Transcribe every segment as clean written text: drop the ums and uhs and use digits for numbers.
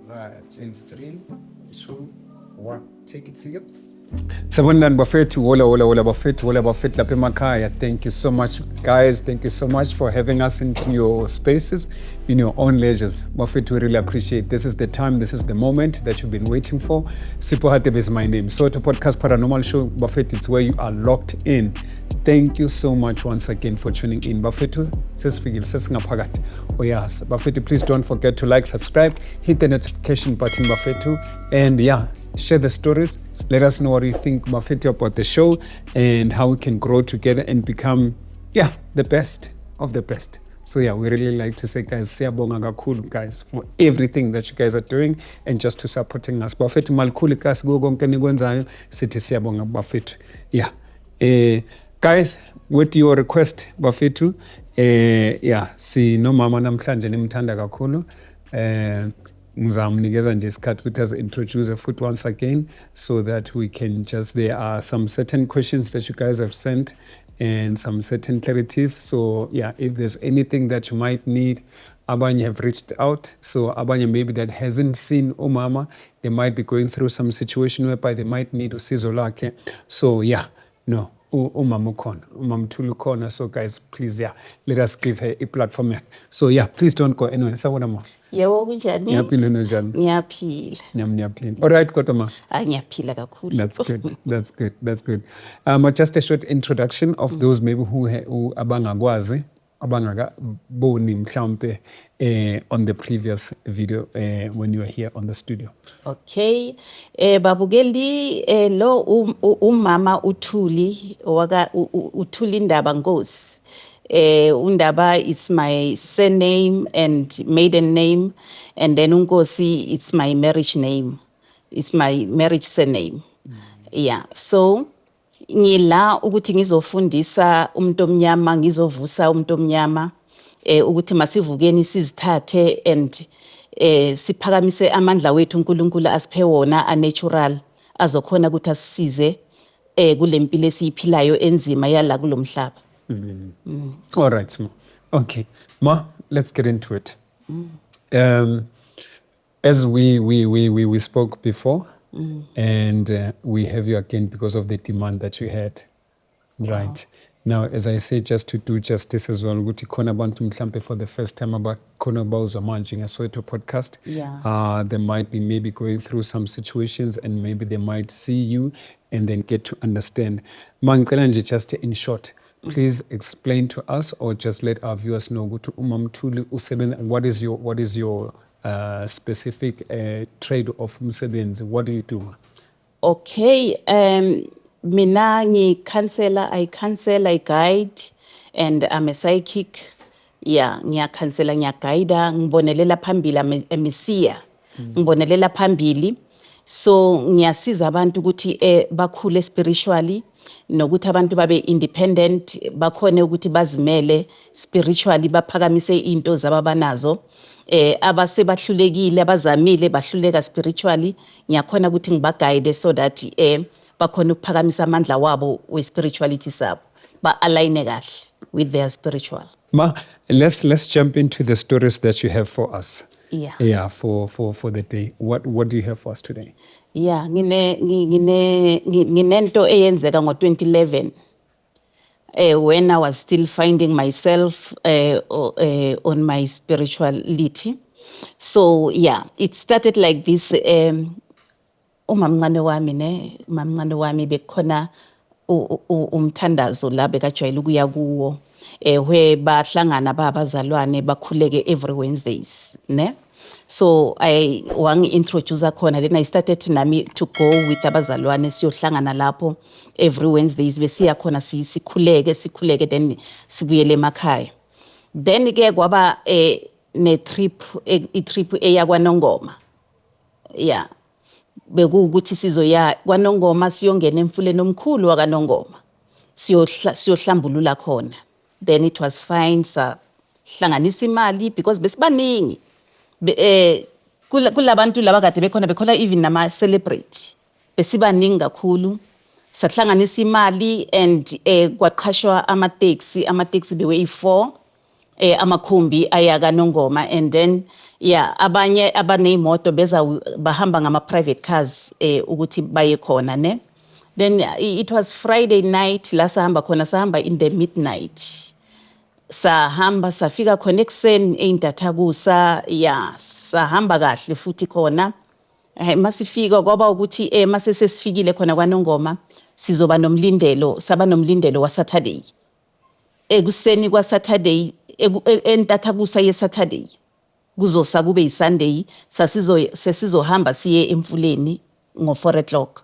Right, in three, two, one. Take it, Sigurd. Sanibonani bafethu, hola hola hola bafethu, hola bafethu lapha emakhaya. Thank you so much, guys. Thank you so much for having us into your spaces, in your own leisures. Bafethu, we really appreciate. This is the time, this is the moment that you've been waiting for. Sipho Hadebe is my name. Soweto Podcast Paranormal Show, bafethu, it's where you are locked in. Thank you so much once again for tuning in. Bafethu, sesifikile, sesingaphakathi. Oh yes. Bafethu, please don't forget to like, subscribe, hit the notification button, bafethu, and yeah, share the stories. Let us know what you think, bafethu, about the show and how we can grow together and become, yeah, the best of the best. So yeah, we really like to say, guys, siyabonga kakhulu, guys, for everything that you guys are doing and just to supporting us. Bafethu, malikhulu kasi kuko konke enikwenzayo, sithi siyabonga bafethu. Yeah. Guys, with your request, bafethu, yeah, sinomama namhlanje nimthanda kakhulu. Ngizamnikeza nje isikhathi ukuthi azi-introduce futhi once again so that we can just, there are some certain questions that you guys have sent and some certain clarities. So yeah, if there's anything that you might need, abanye have reached out. So abanye maybe that hasn't seen umama, they might be going through some situation whereby they might need usizo lwakhe. So yeah, no, umama ukhona, umama Thuli ukhona. So guys, please, yeah, let us give her a platform yakhe. So yeah, please don't go anywhere. Sawubona, ma. Yebo, kunjani? Ngiyaphila, njani? Ngiyaphila. Nyam ngiyaphila. All right, kodwa ma. Ah, ngiyaphila kakhulu. That's good. That's good. That's good. Just a short introduction of those maybe who abangakwazi, abangakaboni mhlawumbe on the previous video when you were here on the studio. Okay. Babukeli, lo umama uThuli waka uThuli Ndaba Nkosi. uNdaba is my surname and maiden name, and then uNkosi, it's my marriage name. It's my marriage surname. Yeah. So ngila ukuthi ngizofundisa umuntu omnyama, ngizovusa umuntu omnyama ukuthi masivukeni, sizithathe and siphakamise amandla wethu uNkulunkulu asiphe wona a natural, azokhona ukuthi asisize kulempilo esiyiphilayo enzima yala kulomhlaba. All right, ma. Okay, ma, let's get into it. As we spoke before, and we have you again because of the demand that you had. Right. Now, as I say, just to do justice as well, ukuthi khona abantu mhlampe for the first time abakhona bawuzwa manje ngeSoweto Podcast. They might be maybe going through some situations and maybe they might see you and then get to understand. Ma, ngicela nje just in short, please explain to us or just let our viewers know ukuthi uMamthuli usebenza, what is your specific trade of umsebenzi? What do you do, ma? Okay, mina ngi-counselor, I counsel, I guide, and I'm a psychic. Yeah, ngiya-counsela, ngiya-guide, ngibonelela phambili, I'm a seer. Ngibonelela phambili. So ngiyasiza abantu ukuthi bakhule spiritually, nokuthi abantu babe independent, bakhone ukuthi bazimele spiritually, baphakamise into zabo abanazo. Abasebahlulekile, abazamile bahluleka spiritually, ngiyakhona ukuthi ngiba-guide so that bakhona ukuphakamisa amandla wabo we spirituality sabo, ba align kahle with their spiritual. Ma, let's jump into the stories that you have for us. Yeah. Yeah, for the day. What do you have for us today? Yeah, nginento eyenzeka ngo-2011 when I was still finding myself on my spirituality. So yeah, it started like this. Umamncane wami ne, umamncane wami bekukhona umthandazo la bekajwayele ukuya kuwo, where bahlangana babazalwane bakhuleke every Wednesdays, ne. So I wangi-introduce khona, then I started nami to go with abazalwane, siyohlangana lapho every Wednesdays, besiya khona sikhuleke, sikhuleke, then sibuyele emakhaya. Then ke kwaba ne trip, i trip eya kwaNongoma. Yeah, bekuwukuthi sizoya kwaNongoma, siyongena emfuleni omkhulu wakaNongoma, siyohlambulula khona. Then it was fine, sahlanganisa imali because besibaningi. Kulabantu laba kade bekhona, bekhona even nama celebrity, besibaningi kakhulu. Sahlanganisa imali and kwaqhashwa ama-taxi, ama-taxi bewe yi-4. Amakhumbi aya kaNongoma, and then yeah, abanye abaneyimoto beza, bahamba ngama private cars ukuthi baye khona, ne. Then it was Friday night la sahamba khona, sahamba in the midnight, sahamba safika khona ekuseni eyintathakusa. Ya, sahamba kahle futhi khona. Masifika kwaba ukuthi mase sesifikile khona kwaNongoma sizoba nomlindelo, saba nomlindelo wa Saturday ekuseni kwa Saturday, entathakusa ye Saturday, kuzosa kube yiSunday, sasizo sesizohamba siye emfuleni ngo 4 o'clock.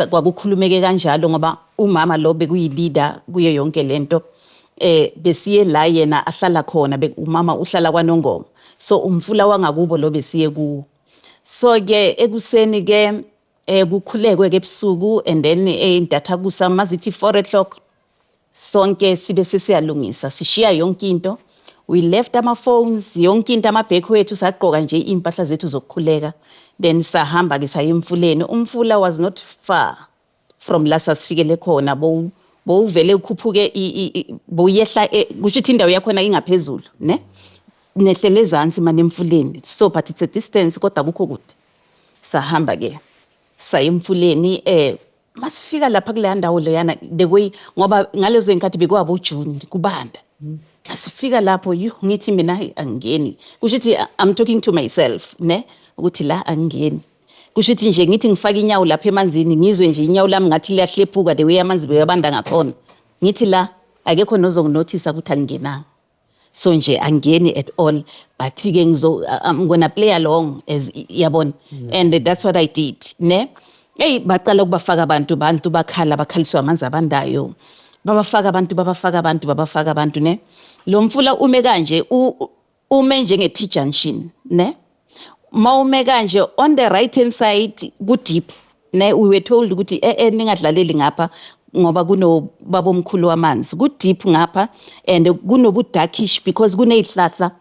Kwakukhulumeke kanjalo ngoba umama lo bekuyi leader kuyo yonke lento. Besiye la yena ahlala khona, umama uhlala kwaNongoma, so umfula wangakubo lo besiye kuwo. So ke ekuseni ke kukhulekwe ke ebusuku, and then intathakusa mazithi 4 o'clock sonke sibe sesiyalungisa, sishiya yonke into. We left ama phones, yonke into, amabhekhi wethu, sagqoka nje impahla zethu zokukhuleka, then sahamba ke saya emfuleni. Umfula was not far from la sasifikele khona, bowuvele ukhuphuke, bowuyehla, kusho ukuthi indawo yakhona ingaphezulu, ne, nehlele ezansi mane emfuleni. So but it's a distance, kodwa akukho kude. Sahamba ke saya emfuleni. Masifika lapha kuleya ndawo leyana, the way, ngoba ngalezo inkathi bekwabo June, kubanda. Masifika lapho, yu, ngithi mina, "Hayi, angingeni." Kusho ukuthi I'm talking to myself, ne, ukuthi la angingeni. Kusho ukuthi nje ngithi ngifaka inyawo lapha emanzini, ngizwe nje inyawo lami ngathi liyahlephuka, the way amanzi bewabanda ngakhona. Ngithi la akekho nozonginothisa ukuthi angingenanga, so nje angeni at all, but ke ngizo, I'm gonna play along as, yabona, and that's what I did, ne. Hey, baqala ukubafaka abantu, bantu bakhala, bakhaliswa amanzi abandayo, babafaka abantu, babafaka abantu, babafaka abantu, ne. Lo mfula ume kanje, ume njenge T junction, ne. Mawume kanje, on the right hand side ku deep, ne. We were told ukuthi ningadlaleli ngapha ngoba kuno babomkhulu wamanzi, ku deep ngapha and kunobu darkish because kunezihlahla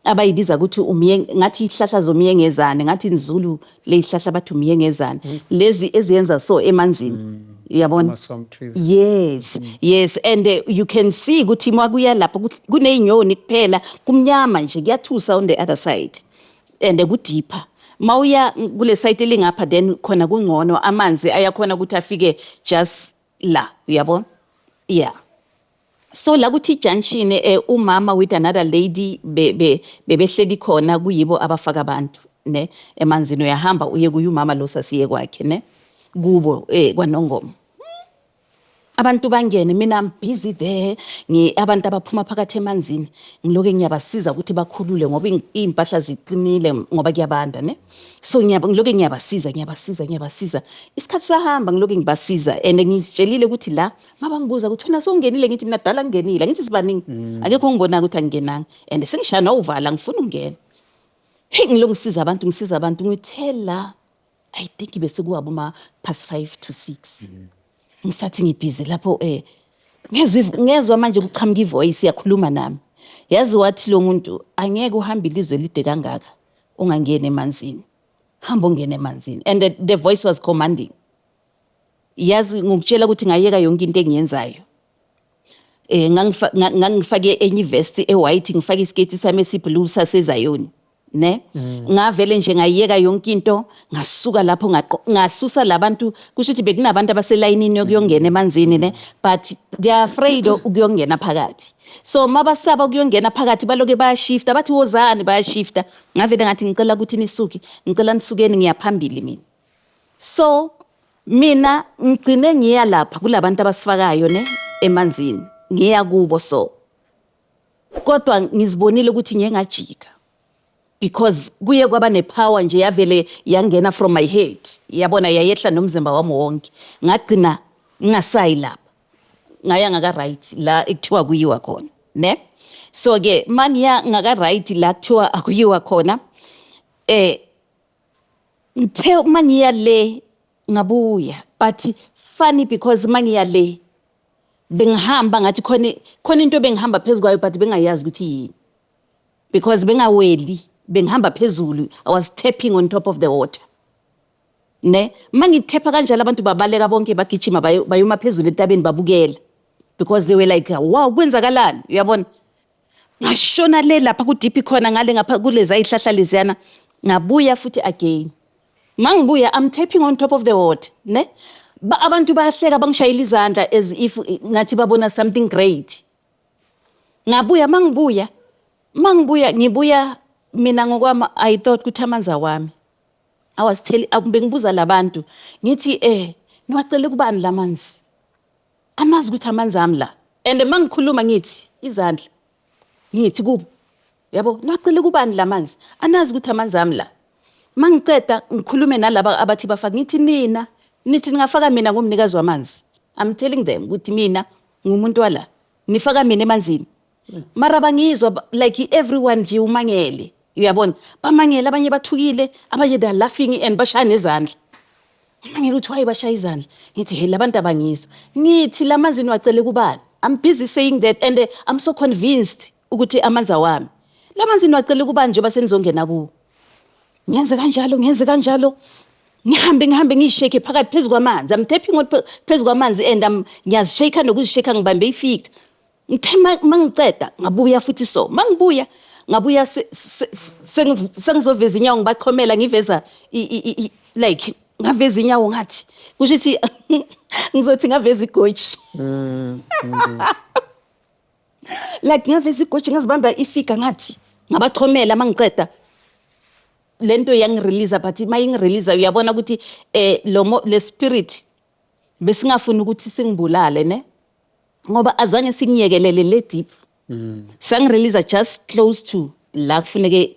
abayibiza ukuthi umye, ngathi ihlahla zomyengezane, ngathi inzulu lezihlahla bathi umyengezane, lezi eziyenza so emanzini, uyabona? Ama-swamp trees. Yes, and you can see ukuthi makuya lapho kunezinyoni kuphela, kumnyama nje, kuyathusa on the other side and kudeeper. Mawuya kule side elingapha, then khona kungcono, amanzi ayakhona ukuthi afike just la, uyabona? Yeah, so la kuthi junction, umama with another lady be bebehleli khona, kuyibo abafaka abantu, ne, emanzini. Uyahamba uye kuye umama lo sasiye kwakhe, ne, kubo kwaNongoma. Abantu bangene, mina I'm busy there, ngi abantu abaphuma phakathi emanzini ngiloke ngiyabasiza ukuthi bakhulule ngoba iy'mpahla ziqinile ngoba kuyabanda, ne. So ngiloke ngiyabasiza, ngiyabasiza, ngiyabasiza. Isikhathi sahamba ngiloke ngibasiza and ngizitshelile ukuthi la mabangibuza ukuthi wena sowungenile, ngithi mina dala ngingenile, ngithi sibaningi, akekho ongibonayo ukuthi angingenanga and sengishaya nowuvala, ngifuna ukungena. Hey, ngiloku ngisiza abantu, ngisiza abantu, ngithe la I think bese kuwabo ma past 5 to 6, ngisathi ngibhizi lapho, ngezwa ngezwa manje kuqhamuka ivoice yakhuluma nami. Yazi wathi lo muntu, "Angeke uhambe ilizwe elide kangaka ungangeni emanzini, hamba ungene emanzini." And the voice was commanding. Yazi ngokutshela ukuthi ngayeka yonke into engiyenzayo. Ngangifake enye ivest e-white, ngifake isiketi sami esiblue sasezayoni, ne. Ngavele nje ngayeka yonke into, ngasuka lapho, ngasusa labantu. Kusho ukuthi bekunabantu abaselayinini yokuyongena emanzini, ne, but they are afraid ukuyongena phakathi. So mabasaba ukuyongena phakathi, baloke bayashifta, bathi wozani, bayashifta. Ngavele ngathi ngicela ukuthi nisuke, ngicela nisukeni, ngiyaphambili mina. So mina ngigcine ngiya lapha kulabantu abasifakayo, ne, emanzini, ngiya kubo. So kodwa ngizibonile ukuthi ngiye ngajika because kuye kwaba nepower nje yavele yangena from my head, yabona, yayehla nomzimba wami wonke. Ngagcina ngingasayi lapha, ngaya ngaka right la ekuthiwa kuyiwa khona, ne. So ke mangiya ngaka right la kuthiwa akuyiwa khona, ngithe mangiya le ngabuya. But funny because mangiya le bengihamba ngathi khona into bengihamba phezu kwayo, but bengayazi ukuthi yini because bengaweli, bengihamba phezulu. I was tapping on top of the water, ne. Mangithepha kanjalo, abantu babaleka bonke, bagijima bayoma phezulu entabeni babukela because they were like, "Wow, kwenzakalani?" Uyabona? Ngashona le lapha ku-deep khona ngale ngapha kuleza ihlahla leziyana. Ngabuya futhi again. Mangibuya, I'm tapping on top of the water, ne? Abantu bayahleka, bangishayela izandla as if ngathi babona something great. Ngabuya, mangibuya ngibuya mina ngokwami, I thought ukuthi amanzi awami. I was telling, bengibuza labantu ngithi, "Niwacele kubani lamanzi? Anazi ukuthi amanzi ami la?" And mangikhuluma ngithi izandla, ngithi kubo, yabo, "Niwacele kubani lamanzi? Anazi ukuthi amanzi ami la?" Mangiceda ngikhulume nalaba abathi bafaka, ngithi, "Nina nithi ningafaka mina ngumnikazi wamanzi." I'm telling them ukuthi mina ngumuntu wala, nifaka mina emanzini. Mara bangizwa, like everyone nje umangele, uyabona, bamangele, abanye bathukile, abanye they are laughing and bashaya nezandla. Ngimangele ukuthi why bashaya izandla. Ngithi, "Hey, labantu abangizwa." Ngithi, "Lamanzi niwacele kubani?" I'm busy saying that and I'm so convinced ukuthi amanzi awami. "Lamanzi niwacele kubani njengoba senizongena kuwo?" Ngenze kanjalo, ngenze kanjalo, ngihambe, ngihambe, ngiyishake phakathi phezu kwamanzi. I'm tapping on phezu kwamanzi and I'm ngiyazishake nokuzishake, ngibambe ifika. Ngithe mangiceda ngabuya futhi. So mangibuya, ngabuya sengizoveza inyawo, ngibachomela, ngiveza like ngaveza inyawo, ngathi kusho ukuthi ngizothi ngaveza igoji, like ngaveza igoji, ngazibamba ifika, ngathi ngabachomela. Mangiceda lento yangirelease, but mayingirelease uyabona ukuthi lo le spirit besingafuni ukuthi singibulale, ne, ngoba azange singiyekelele le deep. Sangirelease just close to la kufuneke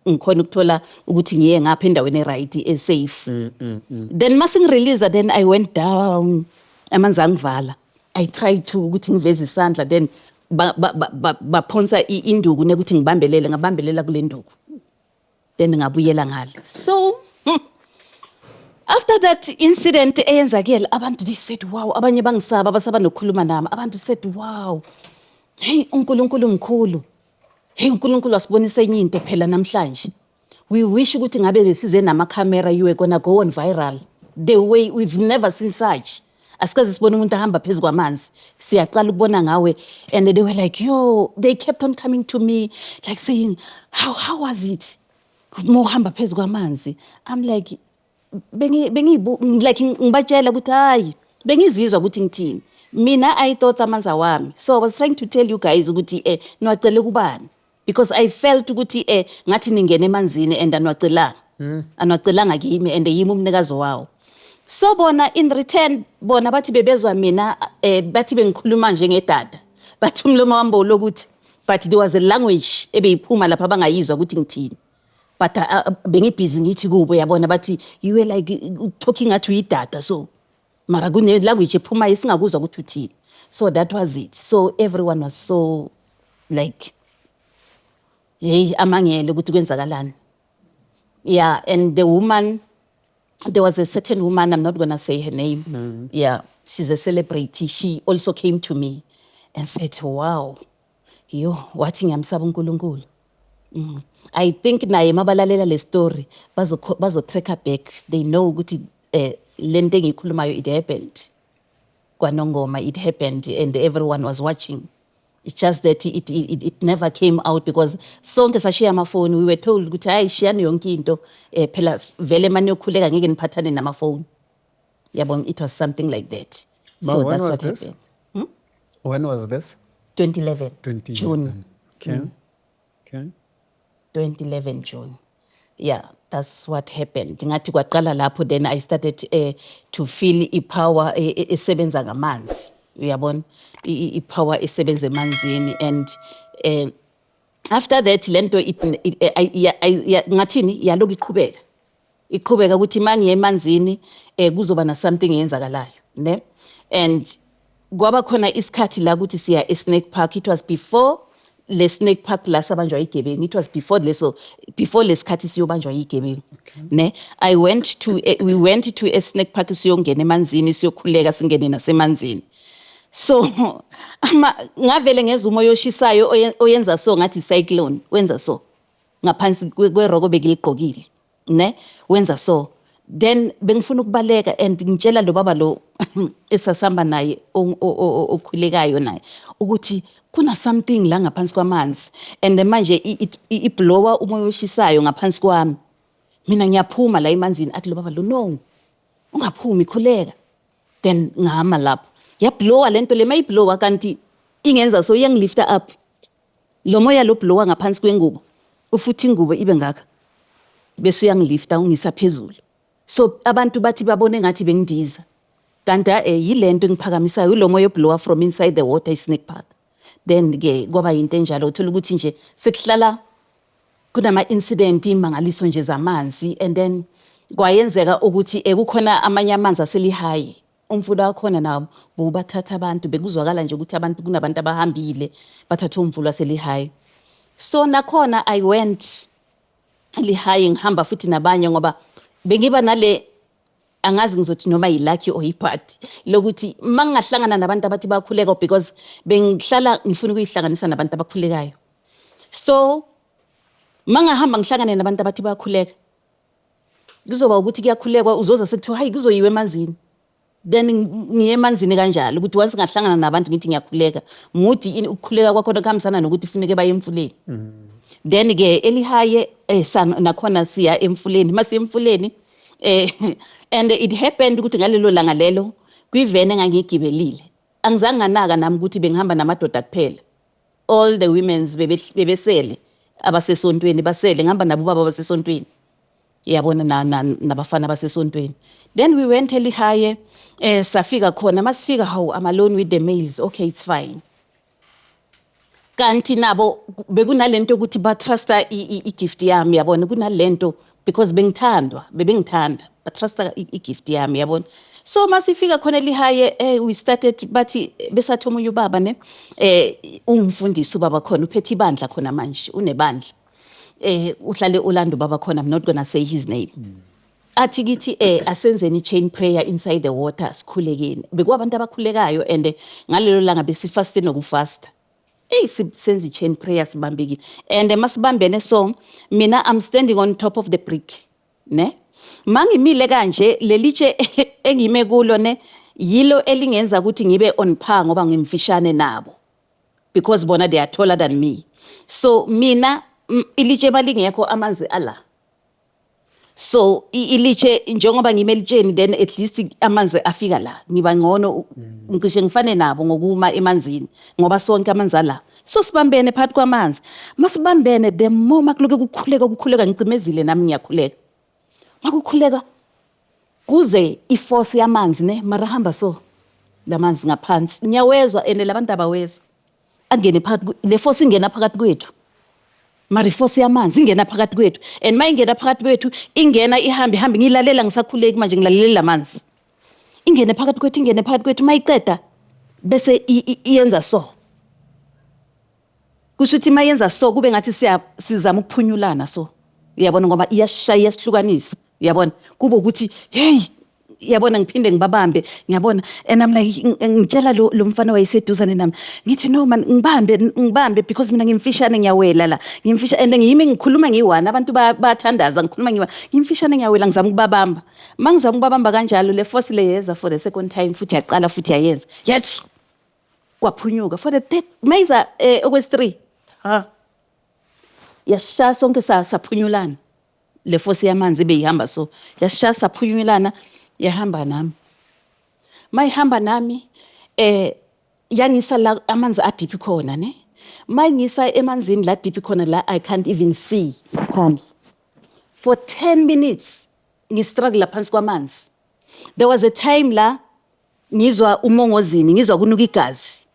ngikhona ukuthola ukuthi ngiye ngapha endaweni e-right, e-safe. Then masingirelease, then I went down, amanzi angivala. I tried to ukuthi ngiveze isandla, then baphonsa induku nekuthi ngibambelele, ngabambelela kule nduku, then ngabuyela ngale. So after that incident eyenzakele, abantu they said, "Wow." Abanye bangisaba, basaba nokukhuluma nami. Abantu said, "Wow, hey, uNkulunkulu mkhulu. Hey, uNkulunkulu asibonisa enye into phela namhlanje. We wish ukuthi ngabe besize namakhamera. You were gonna go on viral the way we've never seen such. Asikaze sibone umuntu ahamba phezu kwamanzi, siyaqala ukubona ngawe." And they were like, yo, they kept on coming to me like saying, How was it uma uhamba phezu kwamanzi?" I'm like, bengi bengibu like ngibatshela ukuthi hayi, bengizizwa ukuthi ngithini mina. I thought amanzi awami, so I was trying to tell you guys ukuthi niwacele kubani, because I felt ukuthi ngathi ningene emanzini and aniwacelanga, aniwacelanga kimi, and yimi umnikazi wawo. So bona in return, bona bathi bebezwa mina, bathi bengikhuluma njengedada, bathi umlomo wami bowulokuthi, but there was a language ebeyiphuma lapha abangayizwa ukuthi ngithini, but bengibhizi ngithi kubo, yabona, bathi, "You were like talking ngathi uyidada, so mara kune language ephumayo esingakuzwa ukuthi uthini." So that was it. So everyone was so like, hey, amangele ukuthi kwenzakalani. Yeah, and the woman, there was a certain woman, I'm not gonna say her name. Yeah, she's a celebrity. She also came to me and said, "Wow, yo," wathi, "ngiyamsaba uNkulunkulu." I think naye mabalalela le story bazo track back, they know ukuthi lento engiyikhulumayo, it happened kwaNongoma. It happened and everyone was watching. It's just that it never came out because sonke sashiya amafoni. We were told ukuthi hayi, shiyani yonke into, phela vele mani yokhuleka ngeke niphathane namafoni, yabona. It was something like that. Ma, So when that's was what this? happened. When was this? 2011. 2011. June. Okay. 2011 June. Yeah, that's what happened. Ngathi kwaqala lapho, then I started to feel ipower esebenza ngamanzi, uyabona, ipower esebenza emanzini. And after that lento ngathini, yaloku iqhubeka, iqhubeka ukuthi mangiye emanzini kuzoba na something eyenzakalayo, ne. And kwaba khona isikhathi la ukuthi siya e-Snake Park. It was before le Snake Park la sabanjwa igebengu. It was before leso, before lesikhathi siyobanjwa igebengu, ne. I went to we went to a Snake Park siyongena emanzini, siyokhuleka, singene nasemanzini. So ama ngavele ngezwe umoya oshisayo oyenza so ngathi cyclone, wenza so ngaphansi kweroko bekiligqokile, ne, wenza so. Then bengifuna ukubaleka and ngitshela lo baba lo Esasihamba naye okhulekayo naye ukuthi kuna something la ngaphansi kwamanzi, and manje iblowa umoya oshisayo ngaphansi kwami. Mina ngiyaphuma la emanzini. Athi lo baba lo, "No, ungaphumi, khuleka." Then ngama lapho, yablowa lento le. Mayiblowa kanti ingenza so, iyangilifta up lo moya lo blowa ngaphansi kwengubo, ufuthi ingubo ibe ngaka, bese uyangilifta ungisa phezulu. So abantu bathi babone ngathi bengidiza, kanti yilento engiphakamisayo, ilo moya oblowa from inside the water, i-snake park. Then ke kwaba yinto enjalo, uthola ukuthi nje sekuhlala kunama-incident, imangaliso nje zamanzi. And then kwayenzeka ukuthi kukhona amanye amanzi aselihayi, umfula wakhona nawo bowubathatha abantu. Bekuzwakala nje ukuthi abantu, kunabantu abahambile, bathathe umfula waselihayi. So nakhona I went lihayi, ngihamba futhi nabanye, ngoba bengiba nale, angazi ngizothi noma yi-lucky or yibhadi lokuthi uma ngingahlangana nabantu abathi bayakhuleka, because bengihlala ngifuna ukuyihlanganisa nabantu abakhulekayo. So uma ngahamba ngihlangane nabantu abathi bayakhuleka, kuzoba ukuthi kuyakhulekwa, uzoza sekuthiwa, "Hayi, kuzoyiwa emanzini." Then ngiye emanzini kanjalo, ukuthi once ngahlangana nabantu ngithi ngiyakhuleka, muthi ukukhuleka kwakhona kuhambisana nokuthi funeke baye emfuleni. Then ke elihaye nakhona siya emfuleni. Masiya emfuleni, and it happened ukuthi ngalelo langa lelo kwivene engangiyigibelile, angizange nganaka nami ukuthi bengihamba namadoda kuphela, all the womens bebesele, abasesontweni basele, ngihamba nabo baba basesontweni, yabona, nabafana basesontweni. Then we went elihaye, safika khona. Masifika, hawu, I'm alone with the males. Okay, it's fine. Kanti nabo bekunalento yokuthi batrusta i-gift yami, yabona, kunalento because bengithandwa, bebengithanda, batrusta i-gift yami, yabona. So masifika khona elihaye, we started, bathi besathi omunye ubaba ne ungumfundisi ubaba khona, uphethe ibandla khona manje, unebandla, uhlale Orlando baba khona. I'm not gonna say his name. Athi kithi, asenzeni chain prayer inside the water, sikhulekeni. Bekuwabantu abakhulekayo, and ngalelo langa besifaste nokufasta. Eyi, senza i-chain prayer, sibambekile, and masibambene, so mina I'm standing on top of the brick ne. Mangimile kanje, lelitshe engime kulo ne, yilo elingenza ukuthi ngibe on par, ngoba ngimfishane nabo, because bona they are taller than me. So mina ilitshe balingekho, amanzi ala. So ilitshe, njengoba ngime elitsheni, then at least amanzi afika la, ngiba ngcono, ngicishe ngifane nabo ngokuma emanzini, ngoba sonke amanzi ala. So sibambene phakathi kwamanzi. Masibambene, the more makuloke kukhuleka, kukhuleka, ngicimezile nami ngiyakhuleka, makukhuleka kuze iforce yamanzi ne, mara hamba so lamanzi ngaphansi ngiyawezwa, and labantu abawezwa angene phakathi le force ingena phakathi kwethu. Mara iforce yamanzi ingena phakathi kwethu, and ma ingena phakathi kwethu, ingena ihambe ihambe, ngilalela, ngisakhuleki manje, ngilalela amanzi ingene phakathi kwethu, ingene phakathi kwethu. Mayiqeda bese iyenza so, kusho ukuthi mayenza so kube ngathi sizama ukuphunyulana. So uyabona, ngoba iyashaya, iyasihlukanisa, uyabona, kube ukuthi hey, yabona, ngiphinde ngibabambe, ngiyabona. And I'm like, ngitshela lo mfana wayeseduzane nami, ngithi, "No man, ngibambe, ngibambe, because mina ngimfishane, ngiyawela la, ngimfisha." And ngiyimi ngikhuluma ngiyi-one, abantu bayathandaza, ngikhuluma ngiyi-one, ngimfishane, ngiyawela. Ngizama ukubabamba. Ma ngizama ukubabamba kanjalo, le force le yeza for the second time futhi, yaqala futhi yayenza, yathi kwaphunyuka. For the third mayiza, okwesi-three, ha, yasishaya sonke, saphunyulana. Le force yamanzi ibeyihamba so, yasishaya, saphunyulana, yahamba nami. Mayihamba nami, yangisa la amanzi adeep khona ne. Mayingisa emanzini la deep khona la, I can't even see phandle. For 10 minutes ngistruggle phansi kwamanzi. There was a time la ngizwa umongozini, ngizwa kunuka igazi,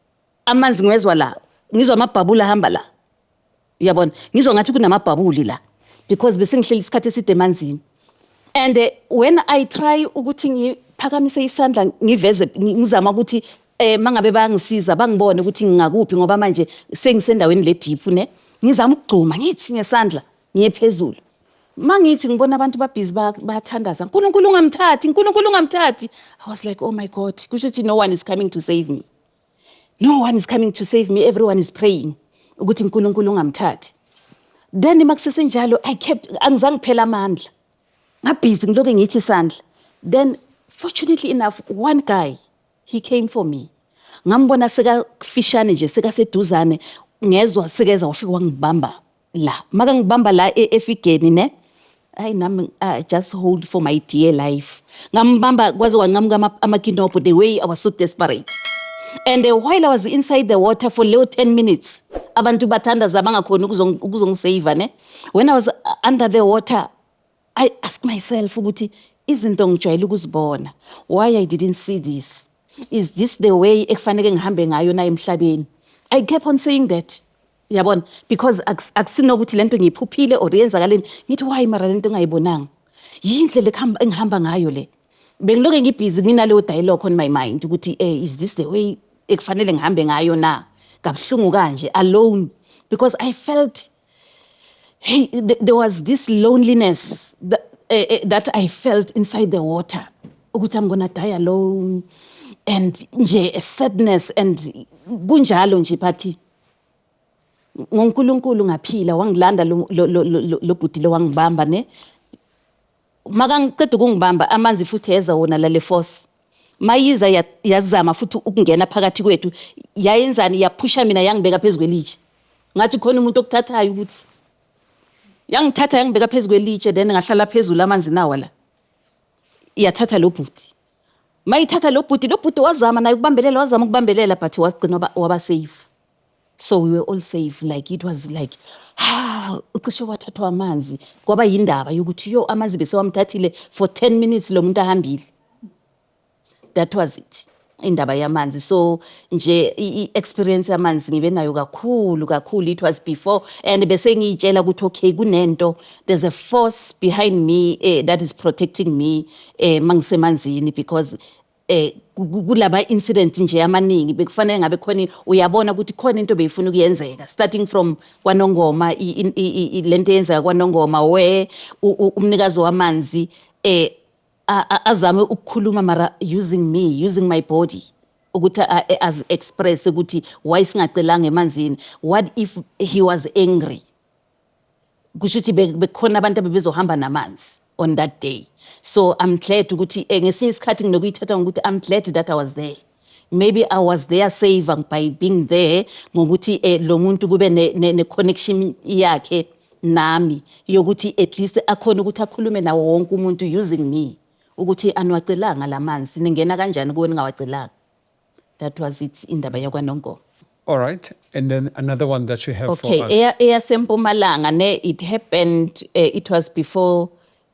amanzi ngiwezwa la, ngizwa amabhabula ahamba la, uyabona, ngizwa ngathi kunamabhabuli la, because bese ngihleli isikhathi eside emanzini. And when I try ukuthi ngiphakamise isandla, ngiveze, ngizama ukuthi mangabe bayangisiza bangibone ukuthi ngingakuphi, ngoba manje sengisendaweni le deep ne, ngizama ukugxuma, ngithi ngesandla ngiye phezulu. Mangithi ngibona abantu babhizi bayathandaza, "Nkulunkulu ungamthathi, Nkulunkulu ungamthathi." I was like, "Oh my God, kusho ukuthi no one is coming to save me, no one is coming to save me. Everyone is praying ukuthi uNkulunkulu ungamthathi." Then makusesenjalo, I kept, angizange phela amandla, ngabhizi ngiloke ngithi isandla. Then Fortunately enough, one guy, he came for me. Ngambona sekafishane nje, sekaseduzane, ngezwa sekeza, wafika wangibamba la. Makangibamba la efigeni ne, hayi nami I just hold for my dear life. Ngambamba kwaze wanqamuka amakinobho, the way I was so desperate. And while I was inside the water for leyo 10 minutes, abantu bathandaza bangakhoni ukuzongisave ne, when I was under the water, I ask myself ukuthi izinto ngijwayele ukuzibona, why I didn't see this? Is this the way ekufanele ngihambe ngayo na emhlabeni? I kept on saying that, yabona, because akusinokuthi lento ngiyiphuphile or yenzakaleni. Ngithi, why mara lento ngayibonanga? Yindlela engihamba ngayo le? Bengiloke ngibhizi nginaleyo dialogue on my mind ukuthi is this the way ekufanele ngihambe ngayo na, kabuhlungu kanje, alone? Because I felt, hey, there was this loneliness that I felt inside the water ukuthi I'm gonna die alone, and nje a sadness and kunjalo nje. But ngoNkulunkulu ngaphila, wangilanda lo bhuti lo, wangibamba ne. Makangiceda ukungibamba, amanzi futhi eza wona lale force. Mayiza yazama futhi ukungena phakathi kwethu, yayenzani? Yaphusha mina, yangibeka phezu kwelitshe. Ngathi khona umuntu okuthathayo ukuthi yangithatha, yangibeka phezu kwelitshe, then ngahlala phezulu amanzi nawa la. Yathatha lo bhuti. Mayithatha lo bhuti, lo bhuti wazama naye ukubambelela, wazama ukubambelela, but wagcina waba safe. So we were all safe. Like, it was like, ha, ucishe wathathwa amanzi. Kwaba yindaba yokuthi yo, amanzi besewamthathile for 10 minutes lo muntu ahambile. That was it, indaba yamanzi. So nje i-experience yamanzi ngibe nayo kakhulu kakhulu. It was before, and bese ngiyitshela ukuthi okay, kunento, there's a force behind me that is protecting me mangisemanzini, because kulama incident nje amaningi bekufanele ngabe khona, uyabona ukuthi khona into beyifuna ukuyenzeka, starting from kwaNongoma, lento eyenzeka kwaNongoma where umnikazi wamanzi azame ukukhuluma mara using me, using my body, ukuthi as express ukuthi why singacelanga emanzini. What if he was angry? Kusho ukuthi bekukhona abantu abebezohamba namanzi on that day. So I'm glad ukuthi ngesinye isikhathi nginokuyithatha ngokuthi I'm glad that I was there. Maybe I was there saver by being there, ngokuthi lo muntu kube ne connection yakhe nami yokuthi at least akhona ukuthi akhulume nawo wonke umuntu using me ukuthi aniwacelanga lamanzi, ningena kanjani kuwe ningawacelanga? That was it, indaba yakwaNongoma. All right. And then another one that you have Okay, for us. Eyasempumalanga ne, it happened, it was before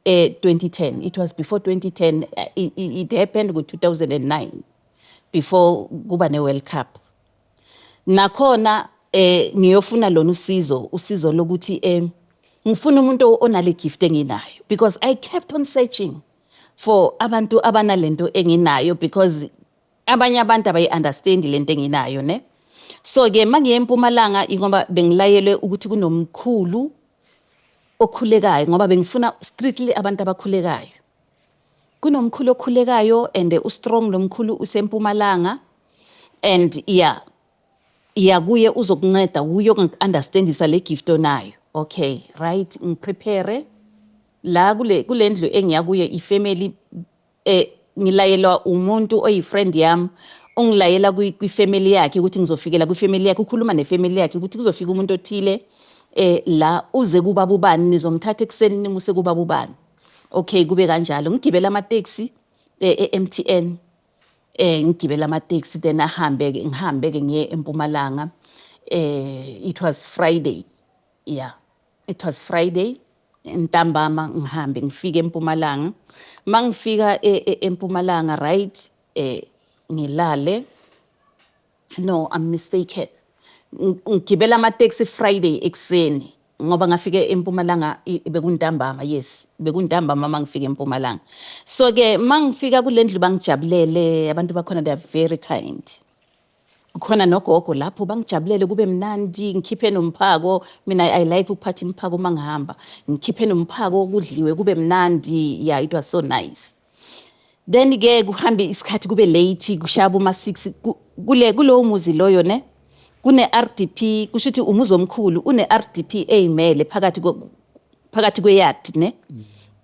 2010. It was before 2010. It happened ngo 2009, before kuba ne World Cup. Nakhona ngiyofuna lona usizo, usizo lokuthi ngifuna umuntu onale gift enginayo, because I kept on searching for abantu abanalento enginayo, because abanye abantu abayi understand lento enginayo ne. So ke mangiye eMpumalanga, ingoba bengilayelwe ukuthi kunomkhulu okhulekayo, ngoba bengifuna strictly abantu abakhulekayo. Kunomkhulu okhulekayo and ustrong lo mkhulu, usempumalanga, and yeah, iya kuye, uzokunceda, uye understandisa le gift onayo. Okay, right, ngiprepare la kule ndlu engiya kuyo, ifamily ngilayelwa umuntu oyi-friend yami, ungilayela kwifamily yakhe ukuthi ngizofikela kwifamily yakhe, ukhuluma nefamily yakhe ukuthi kuzofika umuntu othile la, uze kubaba ubani, nizomthatha ekuseni nimuse kubaba ubani. Okay, kube kanjalo. Ngigibela amateksi e-MTN, ngigibela amateksi, then ahambe ke, ngihambe ke ngiye eMpumalanga. It was Friday, yeah, it was Friday ntambama. Ngihambe ngifike eMpumalanga. Mangifika eMpumalanga, right, ngilale. No, I'm mistaken. Ngigibela amateksi Friday ekuseni ngoba ngafike eMpumalanga bekuntambama. Yes, bekuntambama mangifika eMpumalanga. So ke mangifika kule ndlu, bangijabulele abantu bakhona, they are very kind. Kukhona nogogo lapho, bangijabulele, kube mnandi, ngikhiphe nomphako. Mina I like ukuphatha imphako uma ngihamba. Ngikhiphe nomphako, kudliwe, kube mnandi. Yeah, it was so nice. Then ke kuhambe isikhathi, kube late, kushaya uma 6. Kule kulowo muzi loyo ne, kune RDP, kusho ukuthi umuzi omkhulu une RDP eyimele phakathi phakathi kweyard ne,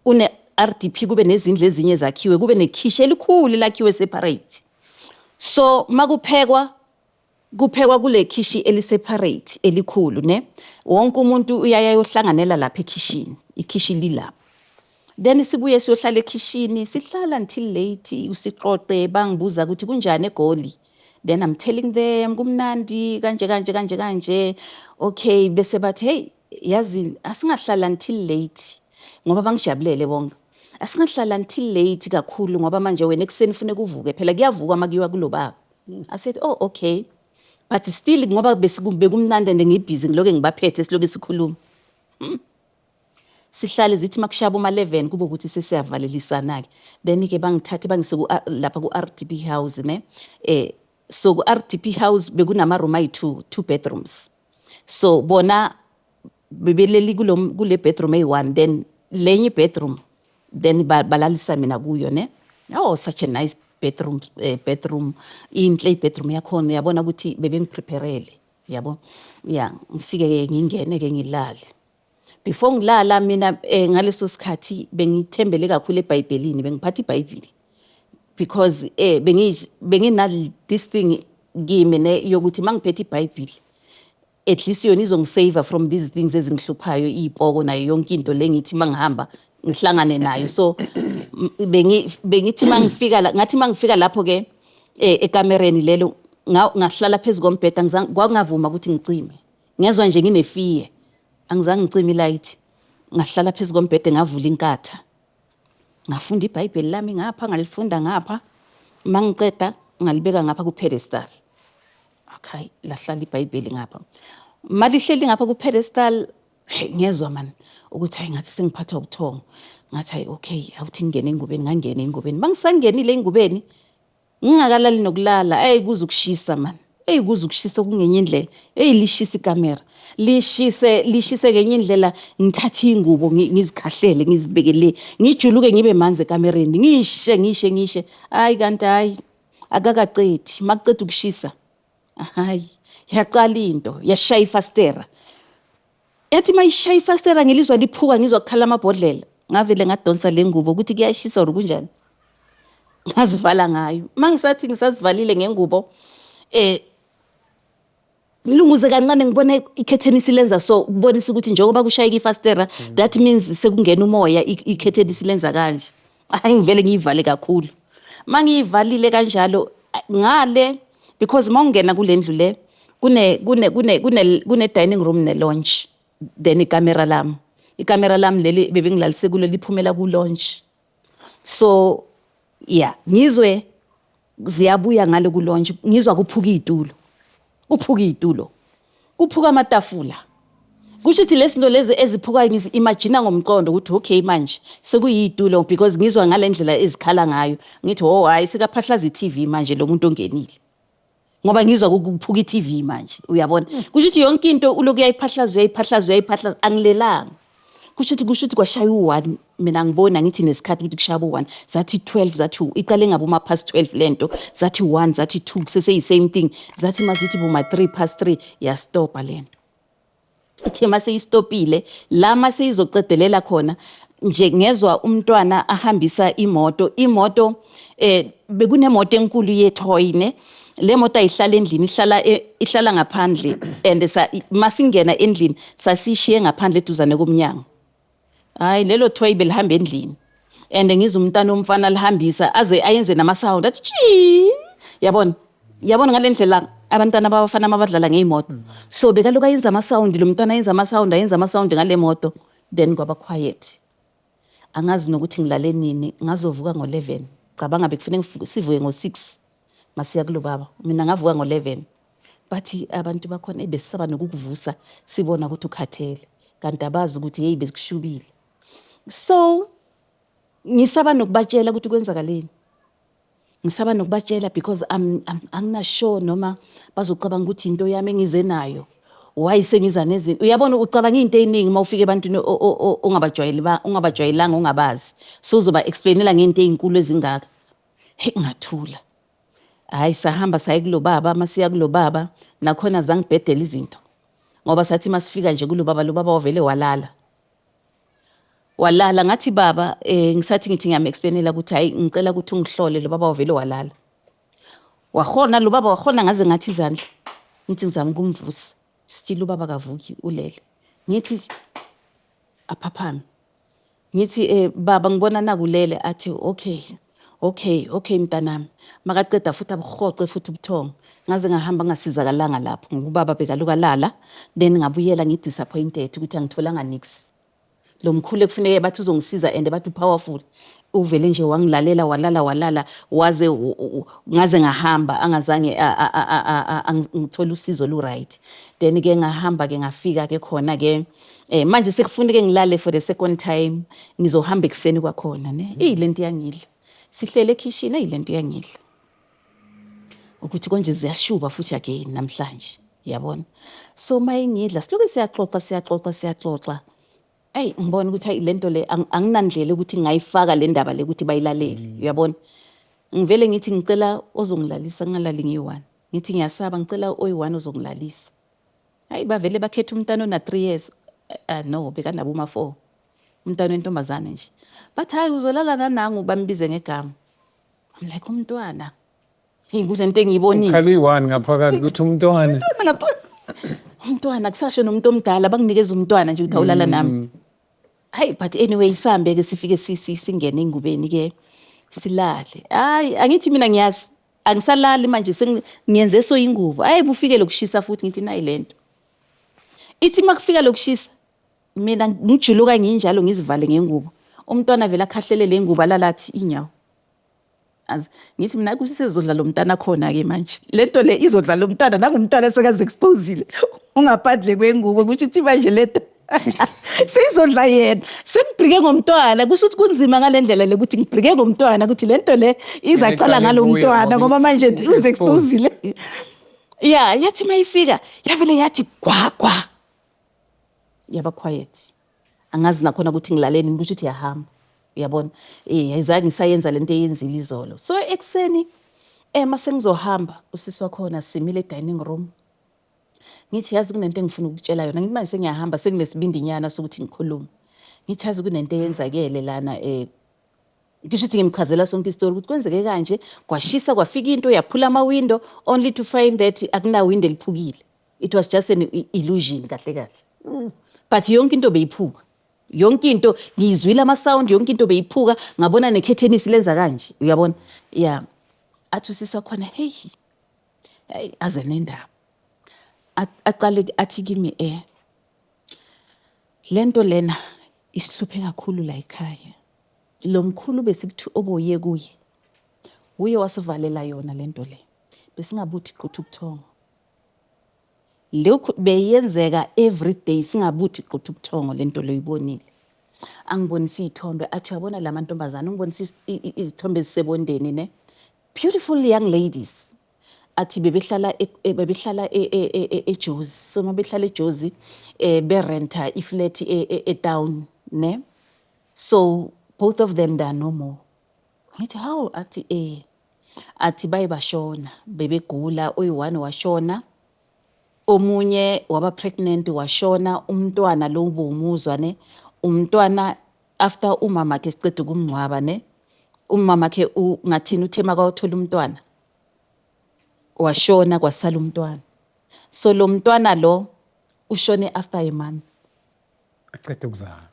une RDP kube nezindlu ezinye zakhiwe, kube nekhishi elikhulu lakhiwe separate. So makuphekwa, kuphekwa kule khishi eliseparate elikhulu ne, wonke umuntu uyaya yohlanganela lapha ekhishini, ikhishi lilapho. Then sibuye siyohlala ekhishini, sihlala until late, usixoxe, bangibuza ukuthi kunjani eGoli. Then I'm telling them kumnandi kanje kanje kanje kanje. Okay, bese bathi, "Hey, yazi asingahlala until late," ngoba bangijabulele bonke. "Asingahlala until late kakhulu ngoba manje wena ekuseni ufune kuvuke phela, kuyavukwa makuyiwa kulo baba." I said, "Oh, okay." But still ngoba bekumnandi and ngibhizi, ngiloke ngibaphethe, siloke sikhuluma. Sihlale, zithi makushaya uma 11 kube ukuthi sesiyavalelisana ke. Then ke bangithathe bangise ku lapha ku RDP house ne. So ku RDP house bekunama room ayi2, two bedrooms. So bona bebeleli kulo kule bedroom eyi1, then lenye bedroom then balalisa mina kuyo ne. Oh, such a nice bedroom, inhle ibedroom yakhona, uyabona ukuthi bebengipreparele, yabo. Yeah, ngifike ke ngingene ke ngilale. Before ngilala mina, ngaleso sikhathi bengithembele kakhulu eBhayibhelini, bengiphatha iBhayibheli because bengina this thing kimi ne yokuthi mangiphethe iBhayibheli, at least yona izongisave from these things ezingihluphayo, ipoko nayo yonke into lengithi mangihamba ngihlangane nayo. So bengithi mangifika la, ngathi mangifika lapho ke ekamereni lelo, ngahlala phezulu kombheda, kwangavuma ukuthi ngicime, ngezwa nje nginefear, angizange ngicime ilight. Ngahlala phezulu kombhede, ngavula inkatha, ngafunda iBhayibheli lami ngapha, ngalifunda ngapha, mangiceda ngalibeka ngapha ku pedestal. Okay, lahlala iBhayibheli ngapha, malihleli ngapha ku pedestal. Hey, ngiyezwa man ukuthi hayi, ngathi sengiphathwa ubuthongo. Ngathi, "Hayi, okay, awuthi ngingene engubeni." Ngangena engubeni, mangisangenile engubeni ngingakalali nokulala, hey, kuze ukushisa man, hey, kuze ukushisa okungenye indlela. Hey, lishisa ikamera, lishise, lishise ngenye indlela. Ngithathe ingubo, ngizikhahlele, ngizibekele, ngijuluke, ngibe manzi ekamereni, ngishe ngishe ngishe. Hayi, kanti hayi, akakaqedi. Makuqeda ukushisa, hayi, yaqala into yashaya ifastera. Yathi mayishaya ifastera, ngilizwa liphuka, ngizwa kukhala amabhodlela. Ngavele ngadonsa le ngubo ukuthi kuyashisa or kunjani, ngazivala ngayo. Mangisathi ngisazivalile ngengubo, ngilunguze kancane, ngibona ikhetheni silenza so, ukubonisa ukuthi njengoba kushayeka ifastera, that means sekungena umoya, ikhetheni silenza kanje. Hayi, ngivele ngiyivale kakhulu. Mangiyivalile kanjalo ngale, because mawungena kule ndlu le kune dining room ne lounge, then ikamera lami, ikamera lami leli bebengilalise kulo liphumela ku lounge. So yeah, ngizwe ziyabuya ngale ku lounge, ngizwa kuphuka izitulo, kuphuka izitulo, kuphuka amatafula. Kusho ukuthi lezi zinto lezi eziphukayo, ngizi-imagine ngomqondo ukuthi okay, manje sekuyiy'tulo, because ngizwa ngale ndlela ezikhala ngayo. Ngithi, "Oh hayi, sekaphahlaza i-TV manje lo muntu ongenile," ngoba ngizwa kuphuka i-TV manje, uyabona. Kusho ukuthi yonke into ulokhu uyayiphahlaza, uyayiphahlaza, uyayiphahlaza. Angilelanga. Kusho ukuthi kwashaya u-1, mina ngibona ngithi nesikhathi ukuthi kushaya u-1, zathi 12, zathi iqale ngabe uma past 12 lento, zathi 1, zathi 2, kuseseyi-same thing. Zathi mazithi boma 3 past 3, yastopa lento. Ithe maseyistopile la, maseyizoqedelela khona nje, ngezwa umntwana ahambisa imoto. Imoto, bekunemoto enkulu yetoy ne. Le moto ayihlala endlini, ihlala ihlala ngaphandle, and masingena endlini sasishiye ngaphandle eduzane komnyango. Hayi, lelo toy belihamba endlini, and ngizwa umntana omfana lihambisa, aze ayenze nama-sound, athi chi, yabona, yabona ngale ndlela abantwana abafana mabadlala ngey'moto. So bekaloku ayenza ama-sound lo mntwana, ayenza ama-sound, ayenza ama-sound ngale moto. Then kwaba quiet, angazi nokuthi ngilale nini. Ngazovuka ngo-11. Cabanga, bekufanele sivuke ngo-6 masiya kulo baba, mina ngavuka ngo-11. Bathi abantu bakhona besisaba nokukuvusa, sibona ukuthi ukhathele, kanti abazi ukuthi hey, besikushubile. So ngisaba nokubatshela ukuthi kwenzakaleni, ngisaba nokubatshela because angina sure noma bazocabanga ukuthi into yami engize nayo, why sengiza nezinto. Uyabona, ucabanga into eziningi uma ufika ebantwini ongabajwayeli, ongabajwayelanga, ongabazi, so uzoba explainela ngento ezinkulu ezingaka. Hey, ngathula. Hayi, sahamba saye kulo baba. Masiya kulo baba nakhona zangibhedela izinto, ngoba sathi masifika nje kulo baba, lo baba wavele walala. Walala. Ngathi, "Baba," ngisathi ngithi ngiyam-explainela ukuthi hayi, ngicela ukuthi ungihlole, lo baba wavele walala. Wahona lo baba, wahona ngaze ngathi izandla. Ngithi ngizama ukumvusa. Still ubaba kavuki, ulele. Ngithi aphaphame. Ngithi, "Baba, ngibona nakulele." Athi, Okay, mntanami." Makaqeda futhi abuhoxe futhi ubuthongo. Ngaze ngahamba ngasizakalanga lapho ngoba ubaba bekaluka lala. Then ngabuyela ngi-disappointed ukuthi angitholanga nix. Lo mkhulu ekufuneke bathi uzongisiza and bathi powerful. Uvele nje wangilalela, walala, walala waze ngaze ngahamba angazange ngithole usizo lu right. Then ke ngahamba ke, ngafika ke khona ke, manje sekufuneke ngilale for the second time, ngizohamba ekuseni kwakhona ne. Eyi, lento iyangidla. Sihlele ekhishini, eyi, lento iyangidla. Ukuthi konje ziyashuba futhi again namhlanje, yabona. So mayingidla silobe siyaxoxa, siyaxoxa, siyaxoxa. Ayi, ngibona ukuthi hayi, lento le anginandlela ukuthi ngingayifaka le ndaba le ukuthi bayilalele, uyabona. Ngivele ngithi ngicela ozongilalisa, ngingalali ngiyi-one. Ngithi ngiyasaba, ngicela oyi-one ozongilalisa. Hayi, bavele bakhetha umntana ona 3 years. No, bekanabo uma 4. Umntana wentombazane nje. Bathi, "Hayi, uzolala nanangu," bambize ngegama. I'm like, umntwana. Hey, kunento engiyibonile. Ukhala uyi-one ngaphakathi ukuthi umntwana. Umntwana kusasho nomuntu omdala, banginikeza umntwana nje ukuthi awulala nami. Hayi, but anyway, sihambe ke, sifike singene engubeni ke, silale. Hayi, angithi mina ngiyazi angisalali manje, ngiyenze so ingubo. Hayi, bufike lokushisa futhi, ngithi nayi lento. Ithi makufika lokushisa mina ngijuluka nginjalo, ngizivale ngengubo. Umntwana vele akhahlele le ngubo, alalathi inyawo. Azi ngithi mina kusisezodla lo mntana khona ke manje. Lento le izodla lo mntana, nangumntwana sekaze exposile. Ungaphandle kwengubo, kusho ukuthi manje lento seyizodla yena. Sengibrike ngomntwana, kusho ukuthi kunzima ngale ndlela le ukuthi ngibrike ngomntwana, ukuthi lento le izaqala iqale ngalo kuye mntwana ngoba ngoba manje u-exposed. uze-exposile. Ya, yathi mayifika yavele yathi gwa gwa. Yaba quiet. Angazi nakhona ukuthi ngilaleni, kusho ukuthi yahamba. Uyabona? Ayizange ngisayenza lento eyenzile izolo. So ekuseni mase ngizohamba, usisi wakhona simile e-dining room. Ngithi, "Yazi, kunento engifuna ukutshela yona." Ngithi manje sengiyahamba, senginesibindinyana sokuthi ngikhulume. Ngithi, "Yazi, kunento eyenzakele lana." Ngisho ukuthi ngimchazela sonke isitori ukuthi kwenzeke kanje, kwashisa, kwafika into yaphula ama-window, only to find that akuna window eliphukile. It was just an illusion kahle kahle. But yonke into beyiphuka. Yonke into ngiyizwile ama-sound, yonke into beyiphuka, ngabona nekhethenisi lenza kanje, uyabona? Yeah. Athi usisi wakhona, "Hey, hey," aze nendaba. Aqale athi kimi, "Lento lena isihluphe kakhulu la ekhaya. Lo mkhulu besikuthi oboye kuye. Uye wasivalela yona lento le. Besingabuthi quthu ubuthongo. Lokhu beyenzeka every day, singabuthi quthu ubuthongo lento loyibonile." Angibonisa iy'thombe, athi, "Uyabona la mantombazane?" Ungibonisa izithombe ezisebondeni ne. Beautiful young ladies. Athi bebehlala bebehlala eJozi. So mabehlala eJozi, berenta iflat e-town ne. So both of them, they are no more. Ngithi, "How?" Athi athi baye bashona, bebegula, oyi-one washona, omunye waba pregnant, washona umntwana lo ubumuzwa ne, umntwana after umama ke siceda ukumngcwaba ne, umama ke ngathini, uthe makawuthola umntwana washona, kwasala umntwana. So lo mntwana lo ushone after a month. Aqeda ukuzala.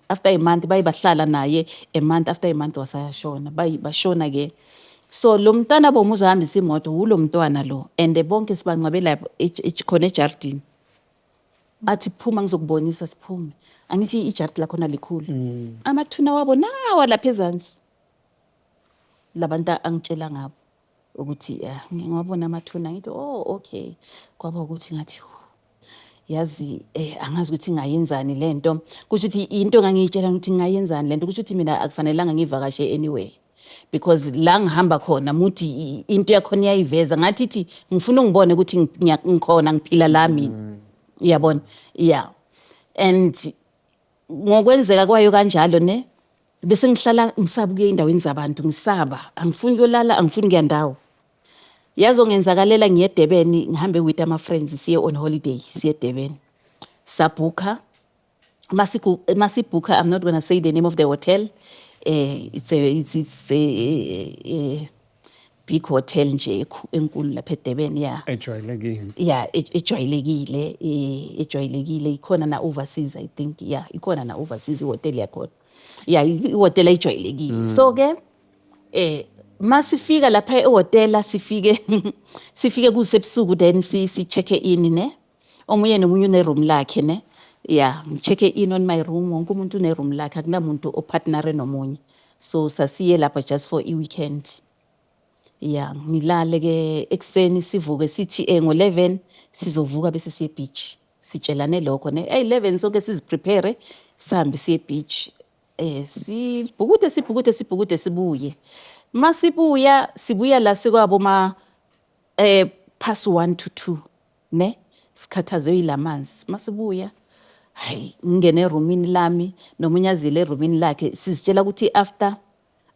After a month baye bahlala naye a month, after a month wasayashona, bayi bashona ke. So lo mntwana bomuza hambisa imoto ulo mntwana lo, and bonke sibangcwabela khona ejardini. Athi, "Phuma ngizokubonisa." Siphume, angithi ijardi lakhona likhulu, amathuna wabo nawa lapha ezansi, labantu angitshela ngabo ukuthi ya, ngiwabona amathuna. Ngithi, "Oh, okay." Kwaba ukuthi ngathi, yazi, angazi ukuthi ngayenzani lento, kusho ukuthi into engangiyitshela ukuthi ngayenzani lento, kusho ukuthi mina akufanelanga ngivakashe anyway, because la ngihamba khona muthi into yakhona iyayiveza, ngathi ithi ngifuna ungibone ukuthi ngikhona, ngiphila la mina, uyabona? Yeah, and ngokwenzeka kwayo kanjalo ne, bese ngihlala ngisaba ukuya endaweni zabantu, ngisaba, angifuni kuyolala, angifuni kuya ndawo. Yazongenzakalela ngiye eDurban, ngihambe with ama friends, siye on holiday, siye eDurban, sabhukha. Masibhukha, I'm not gonna say the name of the hotel. It's a big hotel nje enkulu lapha eDurban, yeah. Ejwayelekile. Yeah, ejwayelekile, ejwayelekile, ikhona na overseas, I think. Yeah, ikhona na overseas ihotel yakhona. Yeah, ihotela ejwayelekile. So ke masifika lapha ehotela, sifike kusebusuku, then si check in, ne. Omunye nomunye une room lakhe, ne. Yeah, ngi-check in on my room, wonke umuntu une room lakhe, akunamuntu o-partner nomunye. So sasiye lapha just for i-weekend. Yeah, ngilale ke, ekuseni sivuke sithi ngo-11 sizovuka bese siye beach. Sitshelane lokho, ne. Hey, 11 sonke sizi-prepare sihambe siye beach. Sibhukude, sibhukude, sibhukude, sibuye. Masibuya, sibuya la sikwabo ma past 1 to 2, ne. Sikhathazwe yilamanzi. Masibuya, hayi, ngingene erumini lami, nomunye azile erumini lakhe, sizitshela ukuthi after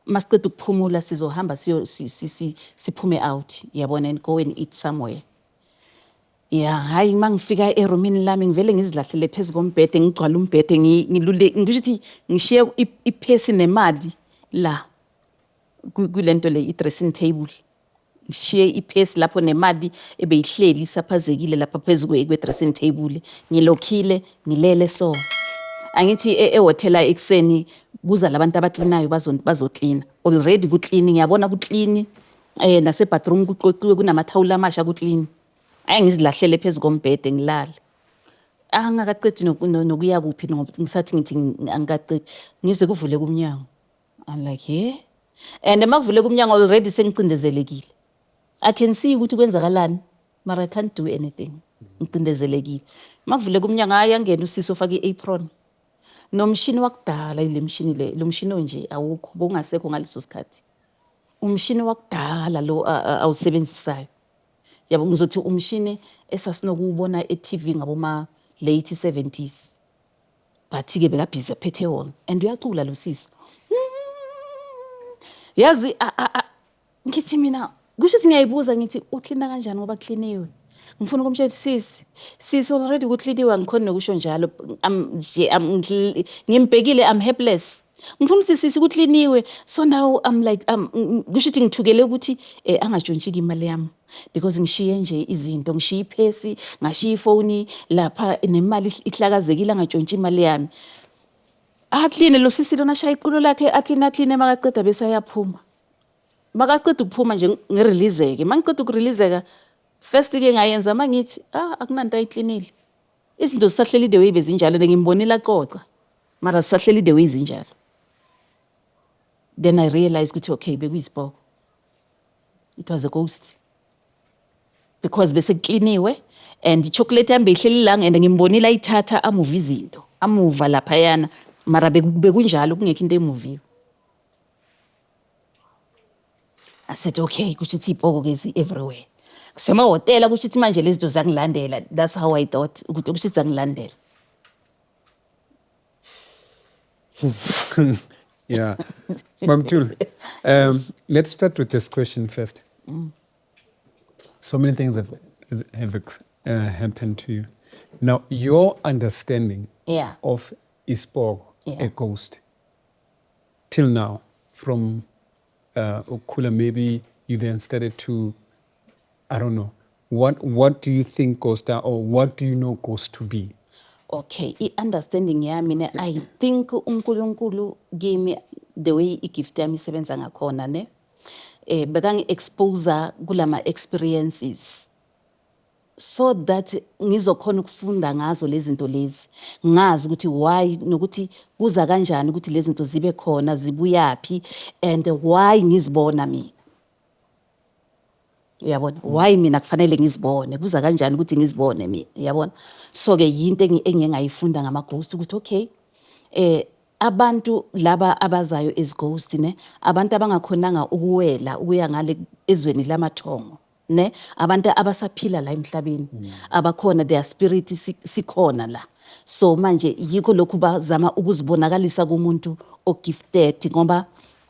masiqeda ukuphumula sizohamba siyo siphume out, yabona, and go and eat somewhere. Yeah, hayi, mangifika erumini lami ngivele ngizilahlele phezu kombhede, ngigcwala umbhede, ngilule, ngisho ukuthi ngishiye iphesi nemali la kulento le, i-dressing table. Ngishiye iphesi lapho nemali ebeyihleli isaphazekile lapha phezu kwe-dressing table. Ngilokhile, ngilele. So angithi ehhotela ekuseni kuza labantu abaklinayo, bazoklina. Already ku-clean, ngiyabona ku-clean, nase-bathroom kuqoqiwe, kunamathawula amasha, ku-clean. Hhayi, ngizilahlele phezu kombhede, ngilale. Angakaqedi nokuya kuphi, ngisathi ngithi angikaqedi, ngizwe kuvuleka umnyango. I'm like, "Yeah?" And makuvuleka umnyango already sengicindezelekile. I can see ukuthi kwenzakalani, mara I can't do anything. Ngicindezelekile. Makuvuleka umnyango, hhayi, angene usisi ofake i-apron. Nomshini wakudala, ile mshini le, lo mshini onje awukho, bowungasekho ngaleso sikhathi. Umshini wakudala lo awusebenzisayo. Yabo, ngizothi umshini esasinokuwubona e-TV ngaboma late 70s. But-ke beka-busy aphethe wona and uyacula lo sisi. Yazi, ngithi mina kusho ukuthi ngiyayibuza, ngithi uklina kanjani ngoba kliniwe. Ngifuna ukumtshela sisi, sisi, already kukliniwe, angikhoni nokusho njalo. Nje ngimbhekile, I'm helpless. Ngifuna ukuthi sisi, kukliniwe. So now I'm like, kusho ukuthi ngithukele ukuthi angatshontshiki imali yami because ngishiye nje izinto, ngishiye iphesi, ngashiya ifoni lapha nemali ihlakazekile, angatshontshi imali yami. Akline lo sisi lona, ashaya iculo lakhe, akline, akline, makaqeda bese ayaphuma. Makaqeda ukuphuma nje ngi-release-ke. Mangiqeda uku-release-ka, first ke ngayenza mangithi akunanto ayiklinile. Izinto zisahleli the way bezinjalo, ngimbonile aqoqa. Mara zisahleli the way zinjalo. Then I realized ukuthi okay, bekuyisipoko. It was a ghost. Because bese kukliniwe and i-chocolate yami beyihleli la and ngimbonile ayithatha, amuva izinto. Amuva laphayana, mara bekunjalo, kungekho into emuviwe. I said, okay, kusho ukuthi iy'poko ke zi everywhere. Kusemahhotela, kusho ukuthi manje lezi zinto zangilandela. That's how I thought ukuthi kusho ukuthi zangilandela. Yeah. Mamthuli, let's start with this question first. So many things have happened to you. Now, your understanding of isipoko, a ghost, till now, from ukukhula, maybe you then started to, I don't know, what do you think ghosts are, or what do you know ghosts to be? Okay, i-understanding yami, ne, I think uNkulunkulu kimi, the way i-gift yami isebenza ngakhona, ne, bekangi-expose kulama experiences so that ngizokhona ukufunda ngazo lezi zinto lezi, ngazi ukuthi why nokuthi kuza kanjani ukuthi lezi zinto zibe khona, zibuyaphi, and why ngizibona mina, uyabona, why mina kufanele ngizibone, kuza kanjani ukuthi ngizibone mina, uyabona. So ke yinto engiye ngayifunda ngama-ghost ukuthi okay, abantu laba abazayo as ghost, ne, abantu abangakhonanga ukuwela ukuya ngale ezweni lamathongo, ne, abantu abasaphila la emhlabeni, abakhona, their spirit sikhona la. So manje yikho lokhu bazama ukuzibonakalisa kumuntu o-gifted, ngoba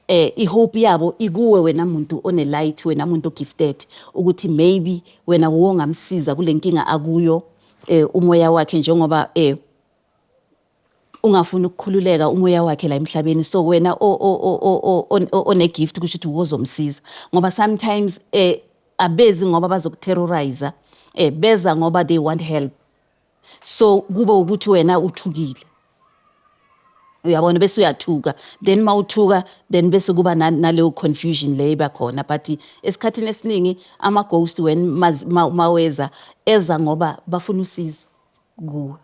i-hope yabo ikuwe wena muntu one light, wena muntu o-gifted, ukuthi maybe wena wongamsiza kule nkinga akuyo, umoya wakhe, njengoba Ungafuni ukukhululeka umoya wakhe la emhlabeni, so wena one-gift, kusho ukuthi uwozomsiza, ngoba sometimes abezi ngoba bazokuterrorize, beza ngoba they want help. So kube ukuthi wena uthukile, uyabona, bese uyathuka, then mawuthuka, then bese kuba naleyo confusion le iba khona. But esikhathini esiningi ama-ghost when maweza, eza ngoba bafuna usizo kuwe,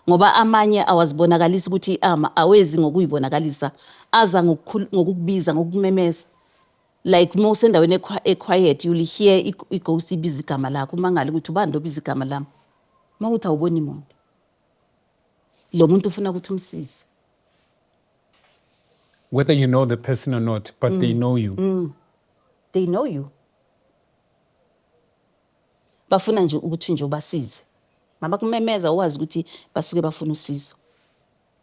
ngoba amanye awazibonakalisi ukuthi ama awezi ngokuyibonakalisa, aza ngokukubiza, ngokumemeza. Like uma usendaweni equiet, you'll hear i-ghost ibiza igama lakho, umangale ukuthi ubani lo obiza igama lami, uma kuthi awuboni muntu, lo muntu ufuna ukuthi umsize. Whether you know the person or not, but they know you. They know you, bafuna nje ukuthi nje ubasize. Mabakumemeza, wazi ukuthi basuke bafuna usizo,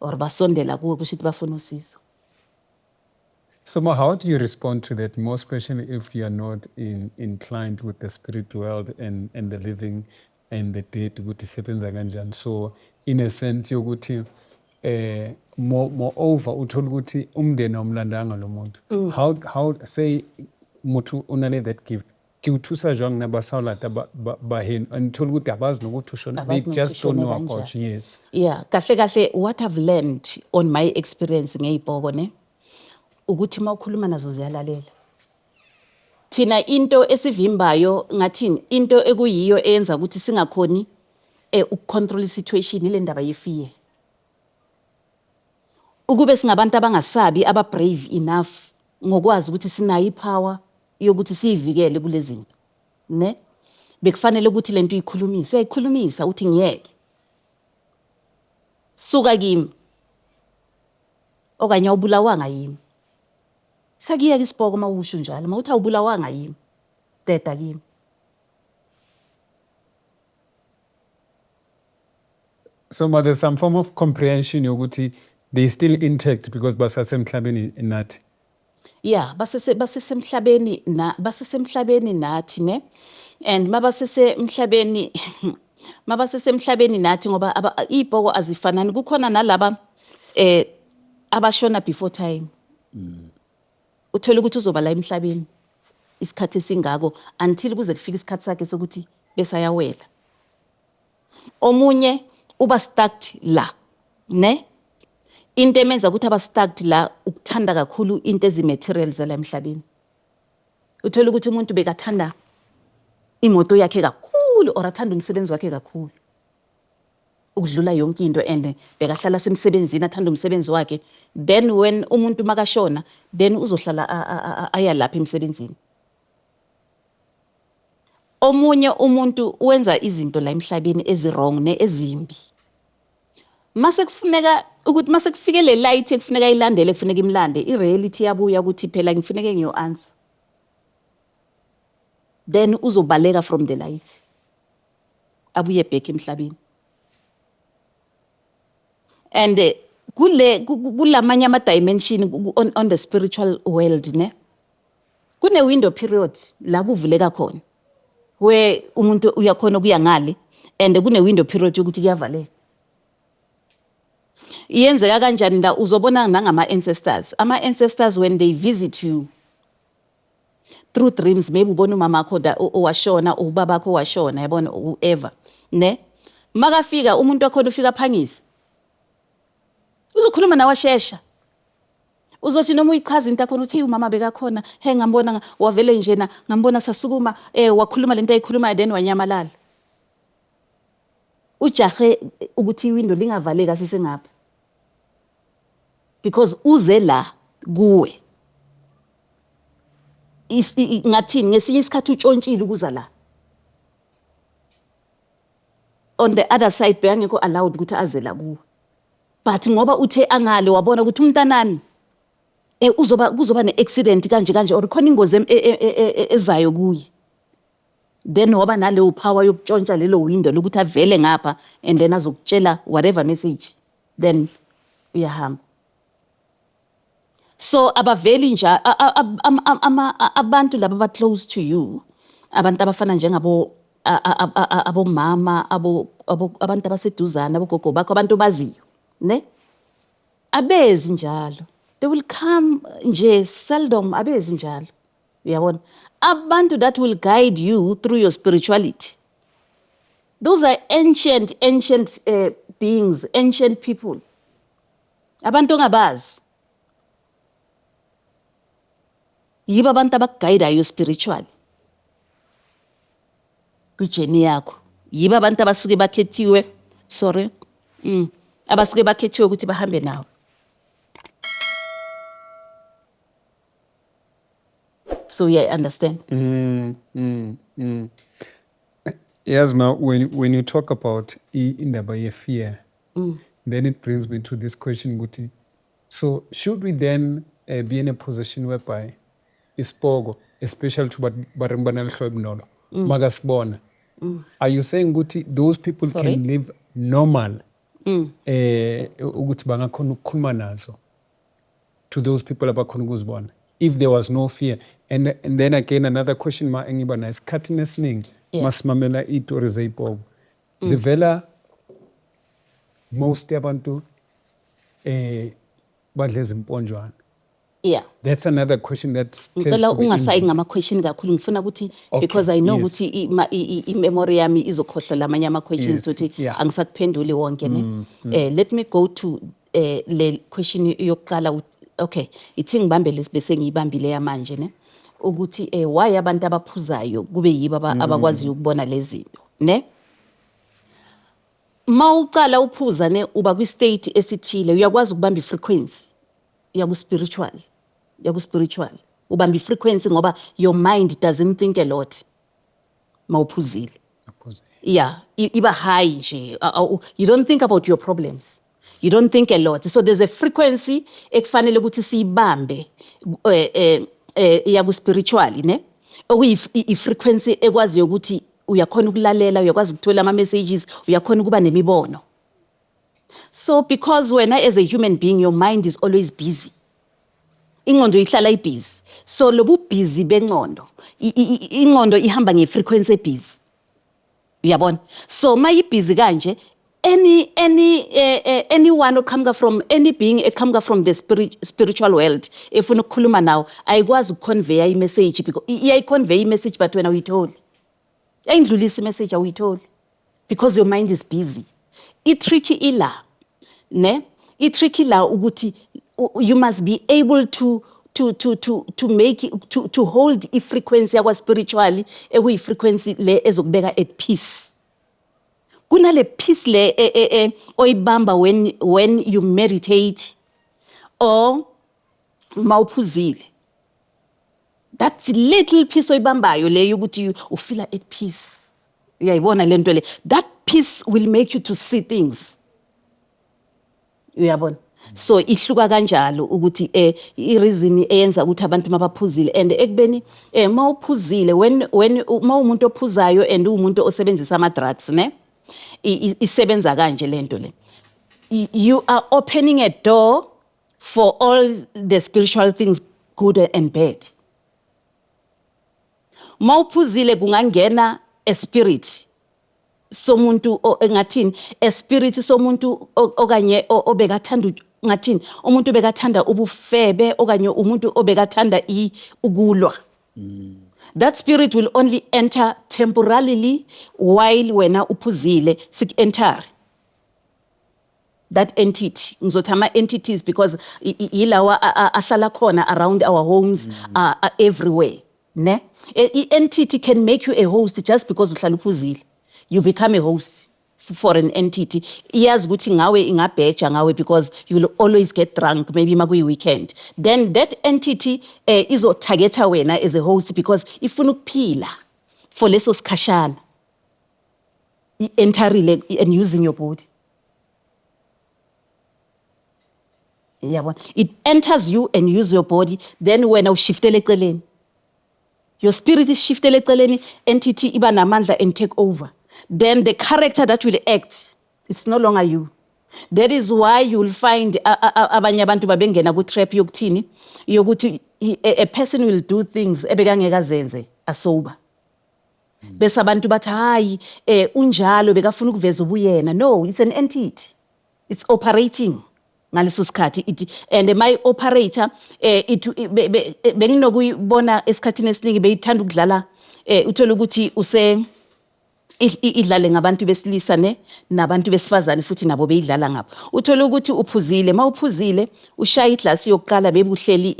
or basondela kuwe, kusho ukuthi bafuna usizo. So, Ma, how do you respond to that, more especially if you are not inclined with the spirit world and the living and the dead, ukuthi isebenza kanjani? So, in a sense yokuthi, moreover, uthola ukuthi umndeni awumlandanga lo muntu. How, say, motho o na le that gift, ke o thusa jwang na ba sa o lata ba heno, and uthola ukuthi abazi nokuthi ushona, they Abazi nokuthi just don't ushone know kanjani. about you, yes. Yeah, kahle kahle, what I've learned on my experience ngeyipoko ne, ukuthi mawukhuluma nazo ziyalalela. Thina into esivimbayo, ngathini, into ekuyiyo eyenza ukuthi singakhoni ukucontrol situation, ile ndaba yefear. Ukube singabantu abangasabi, aba brave enough ngokwazi ukuthi sinayo ipower yokuthi siyivikele kulezi zinto, ne, bekufanele ukuthi lento uyikhulumise, uyayikhulumisa, uthi ngiyeke, suka kimi, okanye awubulawanga yimi. Sakuyeka isipoko uma usho njalo, uma uthi awubulawanga yimi, deda kimi. So, ma, there's some form of comprehension yokuthi they still intact because basasemhlabeni nathi. Yeah, basesemhlabeni na, basesemhlabeni nathi ne, and mabasesemhlabeni nathi, ngoba iy'poko azifanani. Kukhona nalaba abashona before time, uthola ukuthi uzoba la emhlabeni isikhathi esingako until kuze kufike isikhathi sakhe sokuthi bese ayawela. Omunye uba stuck la ne, into emenza ukuthi aba stuck la, ukuthanda kakhulu into ezi-material zala emhlabeni. Uthola ukuthi umuntu bekathanda imoto yakhe kakhulu, or athanda umsebenzi wakhe kakhulu ukudlula yonke into, and bekahlala semsebenzini, athanda umsebenzi wakhe. Then when umuntu makashona, then uzohlala aya lapha emsebenzini. Omunye umuntu wenza izinto la emhlabeni ezi-wrong ne, ezimbi. Mase kufuneka ukuthi mase kufike le light ekufuneka ilandele, kufuneka imlande, i-reality yabuya ukuthi phela ngifuneke ngiyo answer, then uzobaleka from the light, abuye back emhlabeni. And kule kulamanye ama dimension on the spiritual world ne, kune window period la kuvuleka khona, where umuntu uyakhona ukuya ngale, and kune window period yokuthi kuyavaleka. Iyenzeka kanjani la? Uzobona nangama ancestors, ama ancestors when they visit you through dreams, maybe ubona umama wakho da owashona, ubaba wakho owashona, yabona, whoever ne. Makafika umuntu wakhona, ufika aphangise, uzokhuluma nawe ashesha, uzothi noma uyichaza into yakhona, uthi, "Hey, umama bekakhona, he, ngambona, wavele njena, ngambona sasukuma, wakhuluma lento ayikhulumayo, then wanyamalala." Ujahe ukuthi iwindow lingavaleki asesengapha, because uze la kuwe. Ngathini, ngesinye isikhathi utshontshile ukuza la. On the other side bekangekho allowed ukuthi aze la kuwe, but ngoba uthe angale, wabona ukuthi umntanami uzoba kuzoba ne-accident kanje kanje, or khona ingozi ezayo kuye, then waba naleyo power yokutshontsha lelo window lokuthi avele ngapha and then azokutshela whatever message, then uyahamba. So abaveli nje abantu laba aba close to you, abantu abafana njengabo abomama, abantu abaseduzane, abogogo bakho, abantu obaziyo ne. Abezi njalo, they will come nje seldom, abezi njalo, uyabona. Abantu that will guide you through your spirituality, those are ancient, ancient beings, ancient people, abantu ongabazi, yibo abantu abakuguidayo spiritually kwi-journey yakho, yibo abantu abasuke bakhethiwe, sorry, abasuke bakhethiwe ukuthi bahambe nawe. So yeah, understand. Yazi ma, when you talk about indaba ye-fear, then it brings me to this question ukuthi, so should we then be in a position whereby isipoko, especially to ba reng ba na le hloho e bonolo, makasibona, are you saying ukuthi those people Sorry? can live normal, ukuthi bangakhona ukukhuluma nazo to those people abakhona ukuzibona if there was no fear? And then again, another question ma engiba nayo, esikhathini esiningi masimamela iy'tori zey'poko, zivela most yabantu badla ezimponjwana. That's another question that tends Ngicela to be ungasayi ngama-question kakhulu, ngifuna ukuthi because I know ukuthi i-memory yami izokhohlwa lamanye ama-questions ukuthi angisakuphenduli wonke, ne. Let me go to le question yokuqala. Okay, ithi ngibambe lesi bese ngiyibambile yamanje, ne, ukuthi why abantu abaphuzayo kube yibo abakwaziyo ukubona lezi zinto, ne. Mawuqala uphuza, ne, uba kwi-state esithile, uyakwazi ukubamba i-frequency yaku-spiritual, yaku-spiritual ubamba i-frequency ngoba your mind doesn't think a lot mawuphuzile. Aphuze. Yeah, iba high nje. You don't think about your problems, you don't think a lot, so there's a frequency ekufanele ukuthi siyibambe yaku spiritually, ne, okuyi i-frequency ekwaziyo ukuthi uyakhona ukulalela, uyakwazi ukuthola ama messages, uyakhona ukuba nemibono. So because wena as a human being, your mind is always busy, ingqondo ihlala ibusy, so lobu busy bengqondo, ingqondo ihamba nge-frequency ebusy, uyabona. So mayibusy kanje, anyone oqhamuka from any being eqhamuka from the spiritual world efuna ukukhuluma nawo, ayikwazi ukuconveya i-message because iyayiconvey i-message, but wena uyitholi, ayindlulisa i-message, awuyitholi because your mind is busy. I-trick ila, ne, i-trick ila ukuthi you must be able to make to hold i-frequency yakwa spiritually, ekuyi-frequency le ezokubeka at peace. Kunale peace le oyibamba when you meditate or mawuphuzile, that little peace oyibambayo le yokuthi ufeel at peace, uyayibona le nto le, that peace will make you to see things, uyabona. So ihluka kanjalo ukuthi i-reason eyenza ukuthi abantu mabaphuzile and ekubeni mawuphuzile, when mawumuntu ophuzayo and umuntu osebenzisa ama drugs, ne, isebenza kanje lento le. You are opening a door for all the spiritual things, good and bad. Mawuphuzile kungangena a spirit somuntu, engathini, a spirit somuntu okanye obekathanda ngathini, umuntu obekathanda ubufebe okanye umuntu obekathanda ukulwa. That spirit will only enter temporarily while wena uphuzile, sik-enter that entity. Ngizothi ama-entities because yilawa ahlala khona around our homes, everywhere, ne. I-entity can make you a host just because uhlala uphuzile, you become a host for an entity. Iyazi ukuthi ngawe ingabheja ngawe because you will always get drunk, maybe makuyi-weekend. Then that entity izotargeta wena as a host because ifuna ukuphila for leso sikhashana, i-enterile and using your body, yabona. It enters you and use your body, then wena ushiftele eceleni, your spirit is shiftele eceleni, entity iba namandla and take over. Then the character that will act, it's no longer you. That is why you'll find abanye abantu babengena ku-trap yokuthini, yokuthi a person will do things ebekangeke azenze asober, bese abantu bathi, "Hayi, unjalo, bekafuna ukuveza ubuyena." No, it's an entity, it's operating. Ngaleso sikhathi it and my operator it benginokuyibona esikhathini esiningi beyithanda ukudlala, uthola ukuthi use idlale ngabantu besilisa ne nabantu besifazane futhi nabo beyidlala ngabo. Uthola ukuthi uphuzile, mawuphuzile ushaya iglasi yokuqala, bebuhleli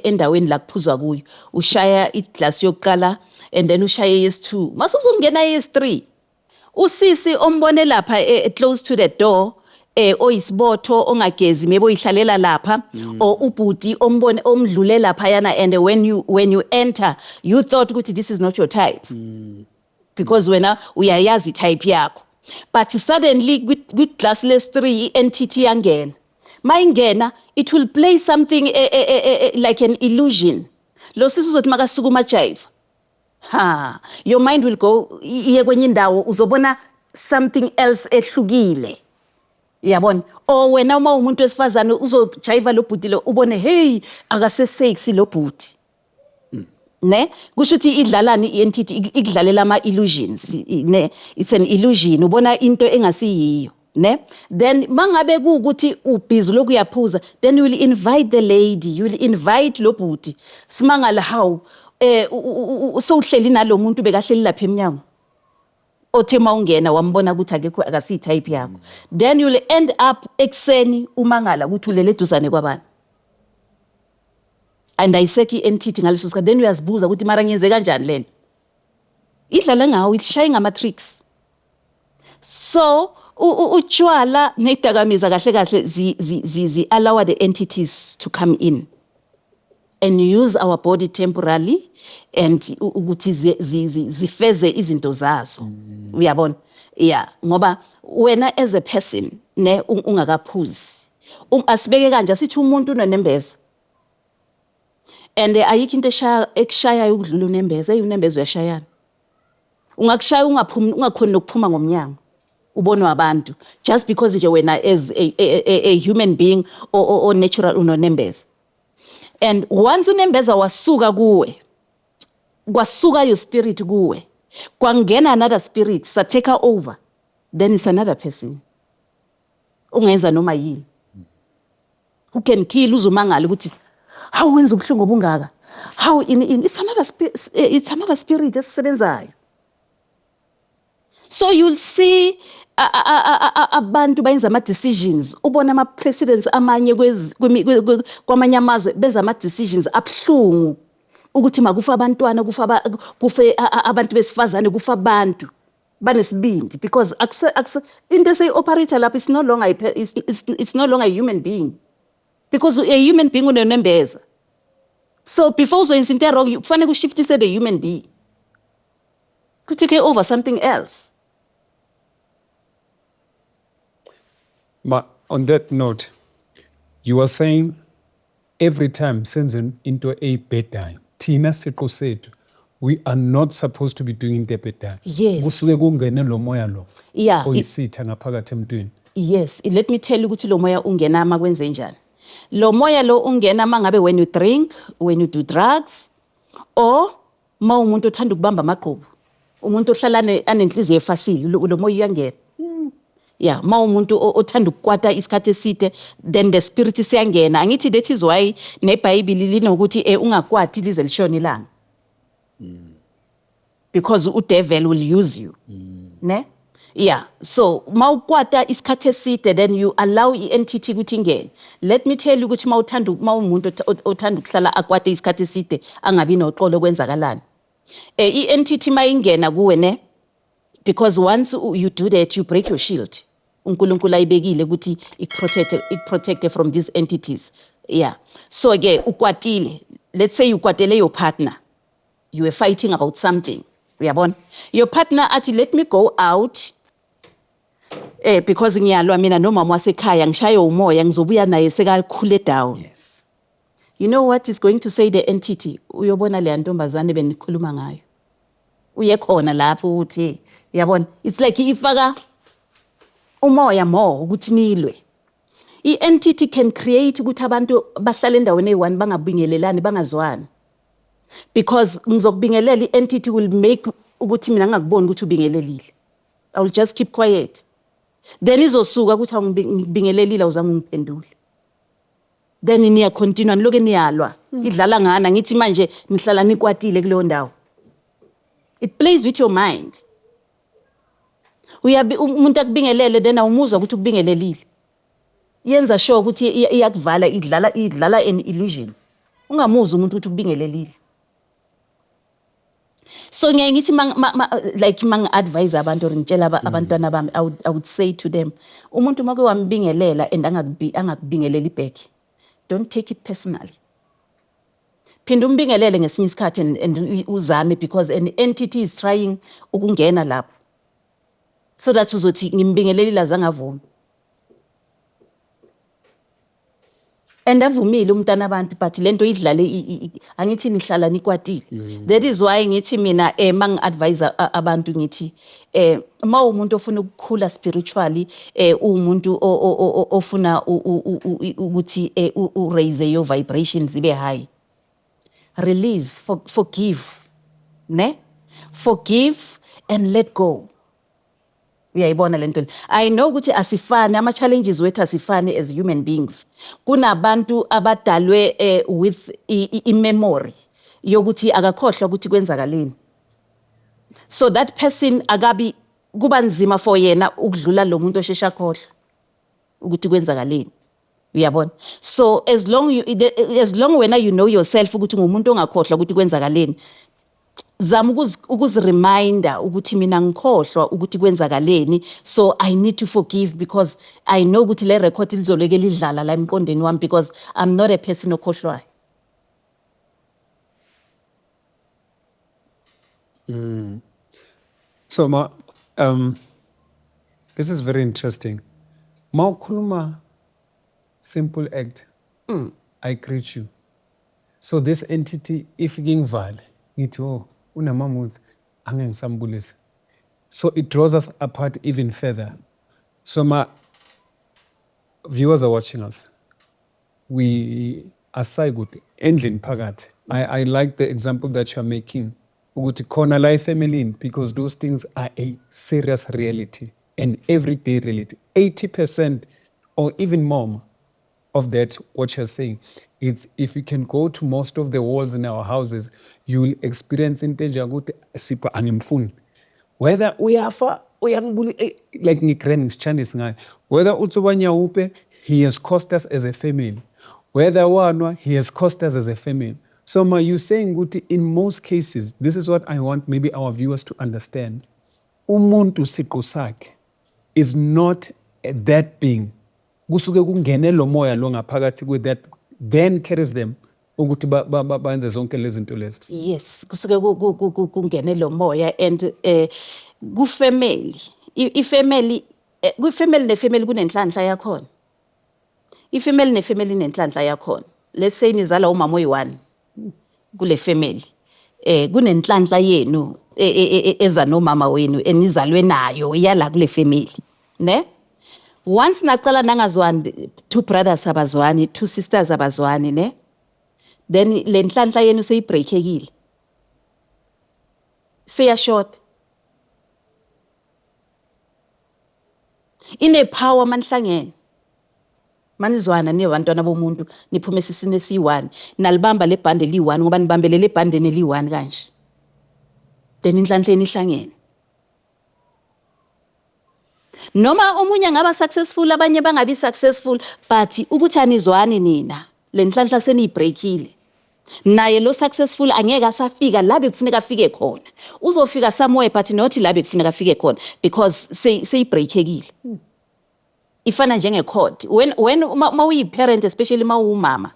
endaweni la kuphuzwa kuyo, ushaya iglasi yokuqala and then ushaye yes2, mase uzongena yes3, usisi ombone lapha close to the door, oyisibotho ongagezi, maybe oyihlalela lapha, or ubhuti ombone omdlule lapha yana, and when you enter you thought ukuthi this is not your type because wena uyayazi type yakho, but suddenly kwi-glass les-3 i-entity yangena. Mayingena, it will play something like an illusion. Lo sisi uzothi makasukuma jive, ha, your mind will go iye kwenye indawo, uzobona something else ehlukile, uyabona? Or wena uma umuntu wesifazane uzojiva lo bhuti lo, ubone, hey, akase-sexy lo bhuti, ne? Kusho ukuthi idlalani i-entity? Ikudlalela ama-illusions, ne? It's an illusion, ubona into engasiyiyo, ne? Then mangabe kuwukuthi ubhizi lokhu uyaphuza, then you will invite the lady, you will invite lo bhuti, simangala how sowuhleli nalo muntu bekahleli lapha eminyango, othe mawungena wambona ukuthi akekho, akasiyi-type yakho. Then you'll end up ekuseni umangala ukuthi ulele eduzane kwabantu and ayisekho i-entity ngaleso sikhathi. Then uyazibuza ukuthi mara ngiyenze kanjani lento? Idlala ngawo, ishaye ngama-tricks. So utshwala nezidakamizwa kahle kahle zi allow the entities to come in and use our body temporarily and ukuthi zifeze izinto zazo, uyabona? Yeah, ngoba wena as a person, ne, ungakaphuzi, asibeke kanje, asithi umuntu unonembeza and ayikho into eshaya ekushayayo ukudlula unembeza. Hey, unembeza uyashayana, ungakushaya ungaphumi, ungakhoni nokuphuma ngomnyango, ubonwa abantu, just because nje wena as a human being or natural unonembeza. And once unembeza wasuka kuwe, kwasuka your spirit kuwe, kwangena another spirit, sa take over, then it's another person ungenza noma yini, who can kill, uzumangala ukuthi how wenza ubuhlungu obungaka, how in it's another spirit esisebenzayo. So you'll see abantu bayenza ama-decisions, ubona ama-presidents amanye kwamanye amazwe benza ama-decisions abuhlungu ukuthi makufa abantwana, kufa kufe abantu besifazane, kufa abantu banesibindi, because into eseyi-operate lapho it's no longer a human being, because a human being unonembeza. So before uzoyenza into wrong, kufanele kushiftise the human being ku-take over something else. But on that note, you are saying every time senze into eyibhedayo, thina siqu sethu, we are not supposed to be doing into ebhedayo. Yes. Kusuke kungene lo moya lo oyisitha ngaphakathi emntwini. Yes, let me tell you ukuthi lo moya ungena uma kwenze njani. Lo moya lo ungena mangabe when you drink, when you do drugs, or ma umuntu othanda ukubamba amagqubu, umuntu ohlala anenhliziyo efasile, lo moya uyangena. Yeah, ma umuntu othanda ukukwata isikhathi eside, then the spirit siyangena. Angithi that is why neBhayibheli linokuthi ungakwati lize lishone ilanga. Because udevil will use you. Ne? Yeah, so mawukwata isikhathi eside, then you allow i-entity ukuthi ingene. Let me tell you ukuthi mawuthanda, mawumuntu othanda ukuhlala akwate isikhathi eside, angabi noxolo, kwenzakalani? I-entity mayingena kuwe, ne? Because once you do that, you break your shield. UNkulunkulu ayibekile ukuthi ikuprotect from these entities. Yeah. So ke ukwatile. Let's say ukwatele your partner. You were fighting about something. Uyabona? Your partner athi, "Let me go out because ngiyalwa mina nomama wasekhaya, ngishaye umoya, ngizobuya naye sekakhule down." You know what is going to say the entity? Uyobona le ntombazane benikhuluma ngayo. Uye khona lapho uthi, uyabona, it's like ifaka umoya more ukuthi nilwe. I-entity can create ukuthi abantu bahlale endaweni eyi-one bangabingelelani, bangazwani. Because ngizokubingelela, i-entity will make ukuthi mina ngingakuboni ukuthi ubingelelile. I will just keep quiet. Then izosuka ukuthi awungibingelelile, awuzange ungiphendule. Then niya continue niloke niyalwa. Idlala ngana ngithi manje nihlala nikwatile kuleyo ndawo. It plays with your mind. Uyabi umuntu akubingelele then awumuzwa ukuthi ukubingelelile. Yenza sure ukuthi iyakuvala, idlala an illusion. Ungamuzwa umuntu ukuthi ukubingelelile. So ngiyaye ngithi like mangi-advise abantu or ngitshela abantwana bami, I would say to them, umuntu make wambingelela and angakubingeleli back, don't take it personally. Phinda umbingelele ngesinye isikhathi and uzame, because an entity is trying ukungena lapho, so that uzothi ngimbingelelile azange avume. And avumile umntana abantu, but lento idlale angithi nihlala nikwatile. That is why ngithi mina, mangi-advise abantu ngithi, ma umuntu ofuna ukukhula spiritually, umuntu ofuna ukuthi u-raise your vibrations ibe high, release, forgive, ne, forgive and let go. Uyayibona lento le? I know ukuthi asifani, ama challenges wethu asifani as human beings. Kunabantu abadalwe with i-memory yokuthi akakhohlwa ukuthi kwenzakaleni, so that person akabi kuba nzima for yena ukudlula lo muntu oshesha akhohlwa ukuthi kwenzakaleni, uyabona? So as long wena you know yourself ukuthi ngumuntu ongakhohlwa ukuthi kwenzakaleni, zama ukuzi-reminder ukuthi mina ngikhohlwa ukuthi kwenzakaleni, so I need to forgive because I know ukuthi le record lizoleke lidlala la emqondweni wami, because I'm not a person okhohlwayo. So ma, this is very interesting. Ma ukhuluma simple act, I greet you. So this entity, if ngingivale, ngithi, "Oh, unamamutsi," angeke ngisambulisa. So it draws us apart even further. So my viewers are watching us. We asayikude endlini phakathi. I like the example that you're making. Ukuthi khona la efamily, because those things are a serious reality and everyday reality. 80% or even more of that, what you're saying, it's if you can go to most of the walls in our houses, you will experience into enjengokuthi Sipho angimfuni. Whether uyafa, uyangibuli, like ngi-grand ngisichanisi ngayo. Whether utsuba nyaope, he has cost us as a family. Whether wanwa, he has cost us as a family. So ma, you saying ukuthi in most cases, this is what I want maybe our viewers to understand. Umuntu siqu sakhe is not that being. Kusuke kungene lo moya lo ngaphakathi with that then carries them ukuthi bayenze zonke lezi zinto lezi. Yes, kusuke kungene lo moya and ku-family, i-family, kwi-family ne-family kunenhlanhla yakhona. I-family ne-family inenhlanhla yakhona. Let's say nizala umama oyi-one kule family. Kunenhlanhla yenu eza nomama wenu enizalwe nayo yala kule family. Ne? Once naqala nangazwani, two brothers abazwani, two sisters abazwani, ne? Then le nhlanhla yenu seyibreakekile. Seyashoda. Ine power manihlangene. Manizwana nibantwana bomuntu, niphume esiswini esiyi-one, nalibamba le bhande liyi-one, ngoba nibambelele ebhandeni eliyi-one kanje. Then inhlanhla yenu ihlangene. Noma omunye angaba successful, abanye bangabi successful, but ukuthi anizwani nina, le nhlanhla seniyibreakile. Naye lo successful angeke asafika la bekufuneka afike khona. Uzofika somewhere but not la bekufuneka afike khona, because seyibreakekile. Ifana njenge cord. When ma uyi-parent, especially ma uwumama,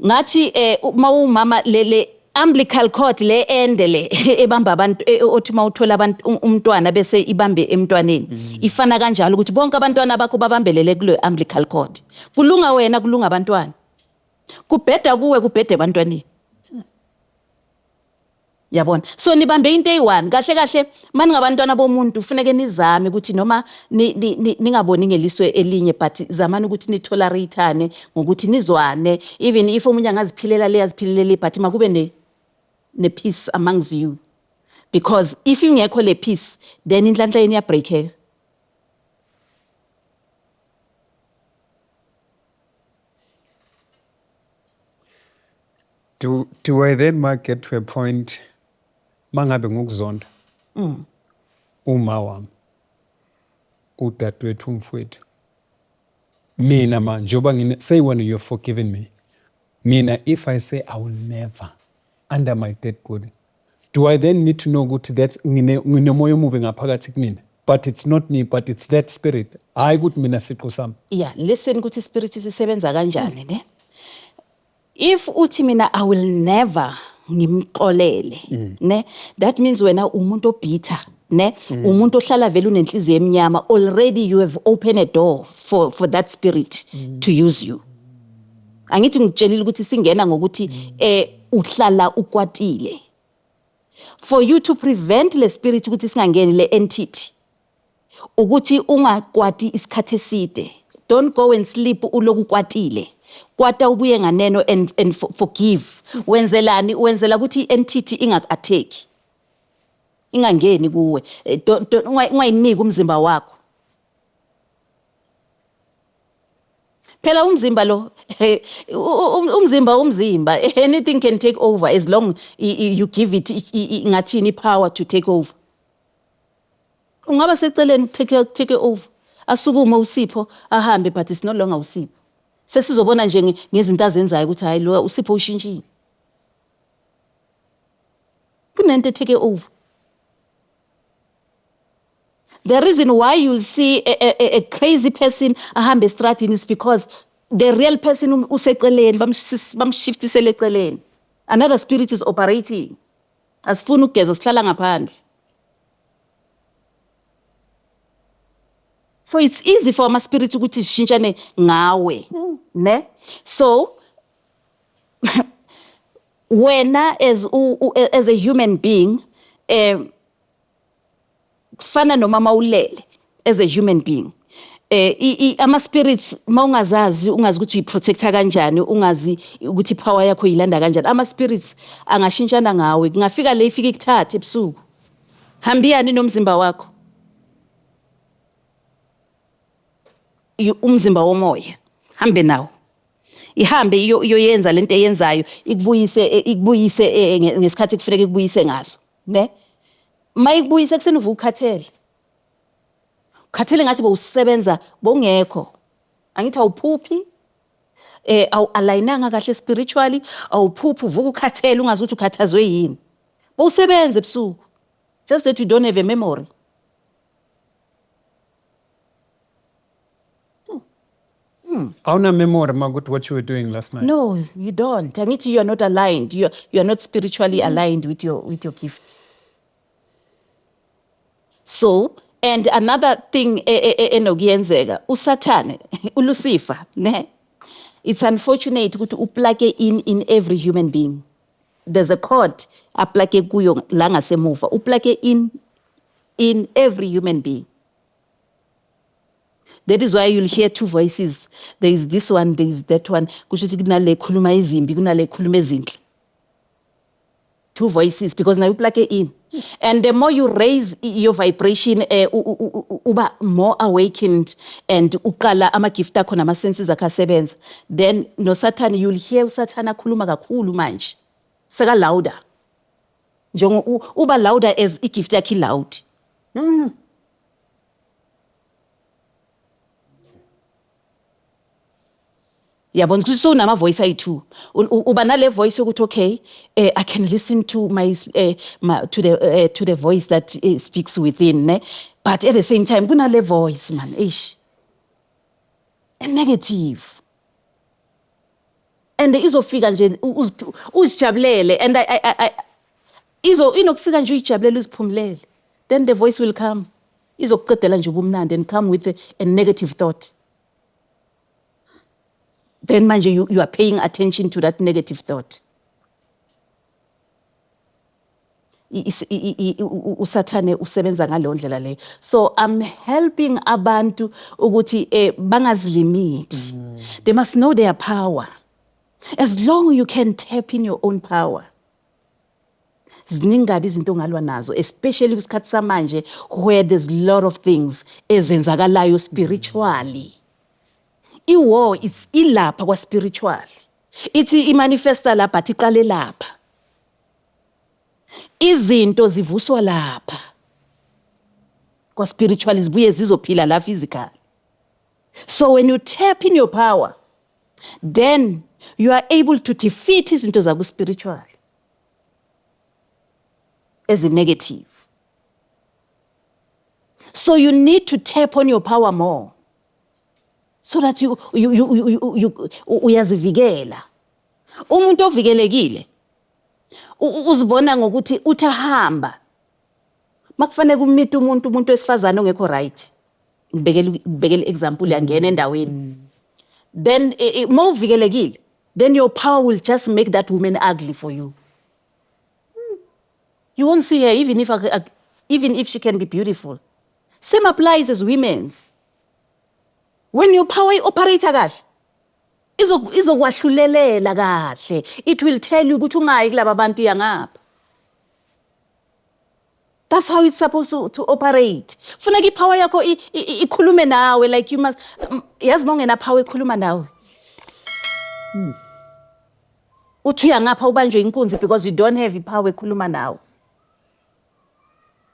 ngathi ma uwumama, le umbilical cord le ende le ebamba abantu, othi mawuthola abantu umntwana bese ibambe emntwaneni, ifana kanjalo ukuthi bonke abantwana bakho babambelele kule umbilical cord. Kulunga wena, kulunga abantwana. Kubheda kuwe, kubheda ebantwaneni. Yabona? So nibambe into eyi-one. Kahle kahle maningabantwana bomuntu kufuneke nizame ukuthi noma ningaboni ngeliso elinye, but zamani ukuthi ni-tolerate-ane ngokuthi nizwane, even if omunye angaziphilela le, aziphilele le, but makube ne peace amongst you, because if ingekho le peace, then inhlanhla yenu iyabreakeka. Do I then ma get to a point mangabe ngokuzonda uma wami, udadewethu, umfowethu, mina ma njengoba ngine say when you've forgiven me, mina if I say I will never under my dead body, do I then need to know ukuthi that's nginomoya omubi ngaphakathi kumina, but it's not me, but it's that spirit, hayi ukuthi mina siqu sami? Yeah, listen ukuthi spirit sisebenza kanjani, ne? If uthi mina I will never ngimxolele, ne, that means wena umuntu obitter, ne, umuntu ohlala vele unenhliziyo eminyama. Already you have opened a door for that spirit to use you. Angithi ngikutshelile ukuthi singena ngokuthi uhlala ukwatile. For you to prevent le spirit ukuthi singangeni, le entity, ukuthi ungakwati isikhathi eside. Don't go and sleep uloku kwatile. Kwata ubuye nganeno and forgive. Wenzelani? Wenzela ukuthi i-entity ingaku-attack, ingangeni kuwe. Don't ungayiniki umzimba wakho. Phela umzimba lo, umzimba, anything can take over as long you give it ngathini, i-power to take over. Ungaba seceleni, take over, asukume uSipho ahambe, but it's no longer uSipho. Sesizobona nje ngezinto azenzayo ukuthi hayi, lo uSipho ushintshile, kunento take over. The reason why you'll see a crazy person ahambe estradini is because the real person useceleni, bamshiftisele eceleni. Another spirit is operating. Asifuni ukugeza, sihlala ngaphandle. So it's easy for ama-spirit ukuthi sishintshane ngawe, ne? So wena as a human being, kufana noma mawulele as a human being, ama spirits mawungazazi, ungazi ukuthi uyiprotecta kanjani, ungazi ukuthi power yakho yilanda kanjani, ama spirits angashintshana ngawe. Kungafika le ifike ikuthathe ebusuku, hambiyani nomzimba wakho, umzimba womoya, hambe nawo, ihambe iyoyenza lento eyenzayo, ikubuyise ngesikhathi kufuneka ikubuyise ngaso, ne? Mayikubuyise kuseni, uvuka ukhathele, ukhathele ngathi bowusebenza bowungekho. Angithi awuphuphi, awu-alignanga kahle spiritually, awuphuphi, uvuka ukhathele, ungazi ukuthi ukhathazwe yini. Bowusebenza ebusuku, just that you don't have a memory. Awuna memory makuthi what you were doing last night? No, you don't. Angithi you are not aligned. You are not spiritually aligned with your gift. So, and another thing enokuyenzeka, uSathane, uLucifer, ne? It's unfortunate ukuthi uplug in every human being. There's a cord aplug kuyo la ngasemuva. Uplug in every human being. That is why you'll hear two voices. There is this one, there is that one. Kusho ukuthi kunale khuluma izimbi, kunale khuluma ezinhle. Two voices because now you plug it in. And the more you raise your vibration, uba more awakened and uqala ama gift akho nama senses akho asebenza. Then no Satan, you'll hear uSatan akhuluma kakhulu manje. Seka louder. Njengo uba louder as i gift yakhe loud. Yabona ukuthi sewunama voice ayi-two. Uba nale voice yokuthi okay, I can listen to my, my to the voice that speaks within, ne? But at the same time kunale voice man, eish, negative, and izofika nje uzijabulele and I izo inokufika nje uyijabulele, uziphumulele, then the voice will come, izokuqedela nje ubumnandi and come with a negative thought. Then manje you are paying attention to that negative thought. USathane usebenza ngaleyo ndlela leyo. So I'm helping abantu ukuthi bangazilimiti. They must know their power. As long you can tap in your own power, ziningi kabi izinto ongalwa nazo, especially kwisikhathi samanje where there's a lot of things ezenzakalayo spiritually. I-war, it's ilapha kwa-spiritual. Ithi imanifesta lapha, but iqale lapha. Izinto zivuswa lapha kwa spiritual, zibuye zizophila la physical. So when you tap in your power, then you are able to defeat izinto zaku spiritual ezi negative. So you need to tap on your power more so that you uyazivikela. Umuntu ovikelekile uzibona ngokuthi uthi ahamba makufanele kumita umuntu wesifazane ongekho right. Ngibekele example, yangena endaweni, then mawuvikelekile, then your power will just make that woman ugly for you. You won't see her, even if she can be beautiful. Same applies as women's. When your power operate kahle, izokwahlulelela kahle. It will tell you ukuthi ungayi kulaba bantu, yangapha. That's how it's supposed to operate. Funeka ipower yakho ikhulume nawe, like you must yazi mawungena power ekhuluma nawe. Uthi uyangapha ubanjwe inkunzi because you don't have ipower ekhuluma nawe.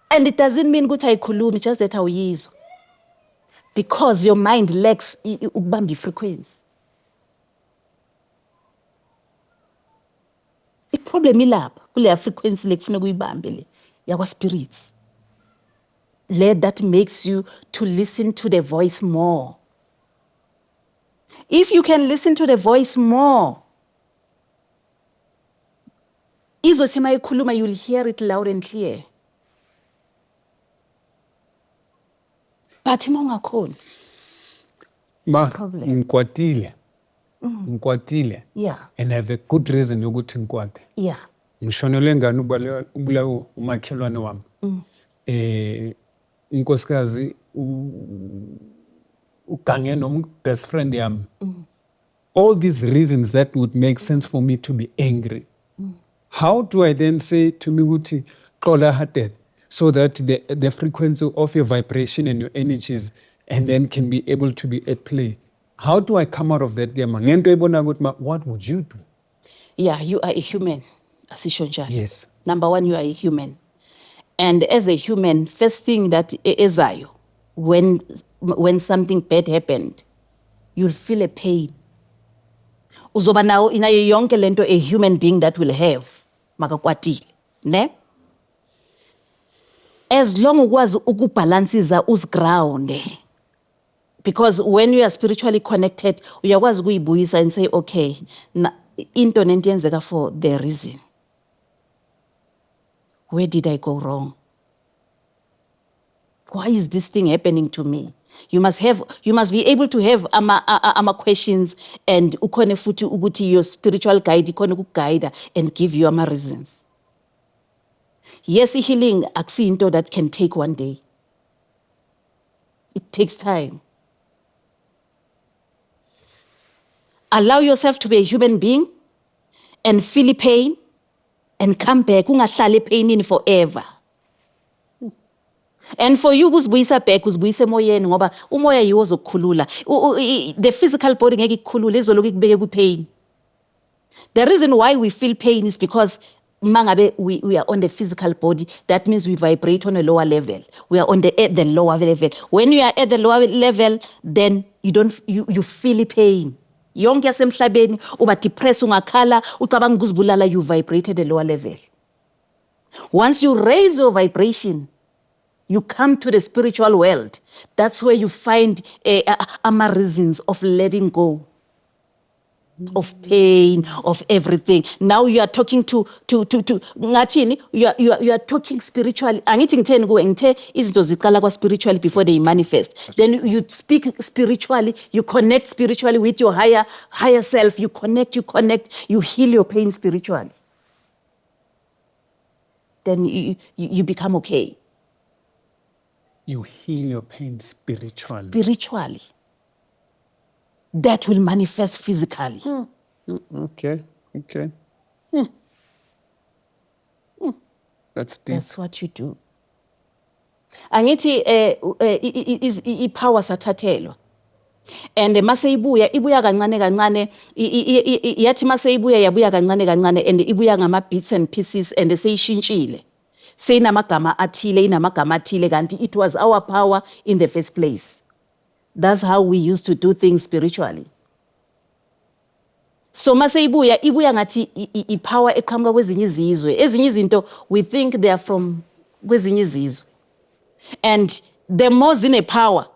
And it doesn't mean ukuthi ayikhulumi, just that awuyizwa. Because your mind lacks ukubamba i-frequency. I-problem ilapha kuleya frequency le kufuneka uyibambe, le yakwa spirits. Le that makes you to listen to the voice more. If you can listen to the voice more, izothi mayikhuluma, you'll hear it loud and clear. But uma ungakhoni, Ma, problem. ngikwatile. Ngikwatile. And I have a good reason yokuthi ngikwate. Ngishonelwe ingane, ubulawa umakhelwane wami. Unkosikazi ugange nom best friend yami. All these reasons that would make sense for me to be angry. How do I then say to me ukuthi xola Hadebe, so that the frequency of your vibration and your energies and then can be able to be at play? How do I come out of that game? Ngento ebona ukuthi ma, what would you do? Yeah, you are a human. Asisho njalo. Yes. Number one, you are a human. And as a human, first thing that ezayo, when something bad happened, you'll feel a pain. Uzoba nawo inayo yonke lento a human being that will have makakwatile, ne? As long ukwazi ukubalansisa, uziground, because when you are spiritually connected, uyakwazi ukuyibuyisa and say, okay, na, into nento yenzeka for the reason. Where did I go wrong? Why is this thing happening to me? You must be able to have ama questions, and ukhone futhi ukuthi your spiritual guide ikhone ukuguide and give you ama reasons. Yes, healing akusiyinto that can take one day. It takes time. Allow yourself to be a human being and feel pain and come back. Ungahlali epainini forever. And for you ukuzibuyisa back, uzibuyise emoyeni, ngoba umoya yiwo ozokukhulula. The physical body ngeke ikukhulule, izolokhu ikubeke ku-pain. The reason why we feel pain is because mangabe we are on the physical body, that means we vibrate on a lower level. We are on the at the lower level. When you are at the lower level, then you don't, you feel pain. Yonke yasemhlabeni, uba depressed, ungakhala, ucabanga ukuzibulala, you vibrate at the lower level. Once you raise your vibration, you come to the spiritual world. That's where you find ama reasons of letting go of pain, of everything. Now you are talking to ngathini, you are talking spiritually. Angithi ngitheni kuwe, ngithe izinto ziqala kwa spiritually before they manifest. Then you speak spiritually, you connect spiritually with your higher self. You connect, you connect, you heal your pain spiritually. Then you become okay. You heal your pain spiritually. Spiritually. That will manifest physically. Okay. That's deep. That's what you do. Angithi i-power sathathelwa. And mase ibuya, ibuya kancane kancane, yathi mase ibuya, yabuya kancane kancane, and ibuya ngama bits and pieces, and seyishintshile, seyinamagama athile, inamagama athile, kanti it was our power in the first place. That's how we used to do things spiritually. So mase ibuya, ibuya ngathi i-power eqhamuka kwezinye izizwe. Ezinye izinto we think they are from kwezinye izizwe, and the more zine power,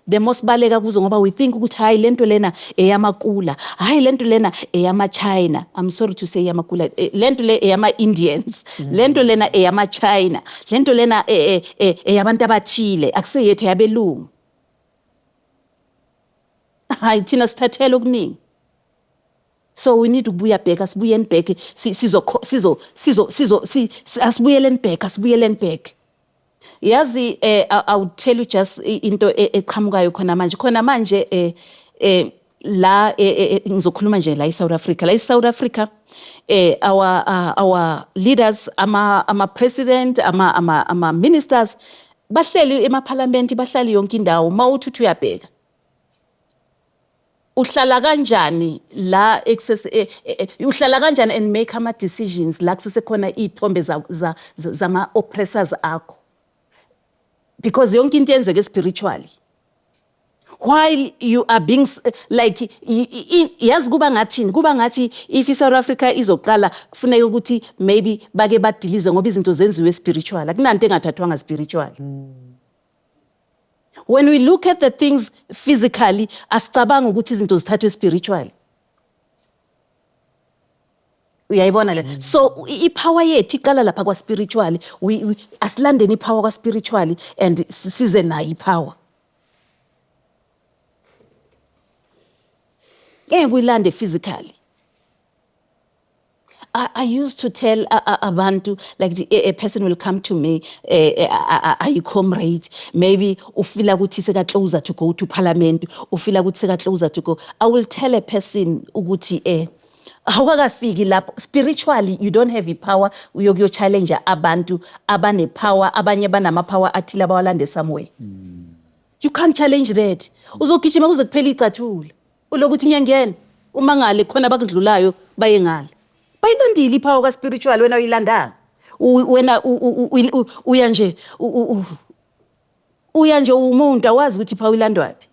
the more sibaleka kuzo, ngoba we think ukuthi hayi, lento lena eyamakula, hayi, lento lena eyama-China. I'm sorry to say eyamakula. Lento le eyama-Indians, lento lena eyama-China, lento lena eyabantu abathile, akuseyethu, eyabelungu. Hayi, thina sithathela okuningi. So we need ukubuya back. Asibuyeni back. Sizo sizo sizo sizo asibuyeleni back, asibuyeleni back. Yazi, I would tell you just into eqhamukayo khona manje, khona manje, la ngizokhuluma nje la eSouth Africa, la eSouth Africa, our leaders, ama president, ama ministers, bahleli emaparliament, bahlali yonke indawo. Mawuthi uyabheka, uhlala kanjani la access, uhlala kanjani and make ama decisions la kusesekhona iy'thombe zama oppressors akho? Because yonke into yenzeke spiritually while you are being like yazi, kuba ngathini, kuba ngathi if iSouth Africa izoqala, kufuneka ukuthi maybe bake badilize, ngoba izinto zenziwe spiritual. Akunanto engathathwanga spiritual. When we look at the things physically, asicabanga ukuthi izinto zithathwe spiritual. Uyayibona le? So ipower yethu iqala lapha kwa spiritual. Asilandeni ipower kwa spiritual and size nayo ipower. Ngeke uyilande physically. I used to tell abantu, like a person will come to me, ayi comrade, maybe ufila ukuthi seka closer to go to parliament, ufila ukuthi seka closer to go. I will tell a person ukuthi awukakafiki lapho spiritually. You don't have i-power uyokuyo challenge abantu abane power, abanye banama power athile abawalande somewhere. You can't challenge that. Uzogijima kuze kuphela icathulo, ulokuthi ngiyangena, uma ngale khona abakudlulayo baye ngale, bayilandile ipower ka-spiritual, wena uyilandanga. Wena uya nje uya nje umuntu, awazi ukuthi ipower ilandwaphi,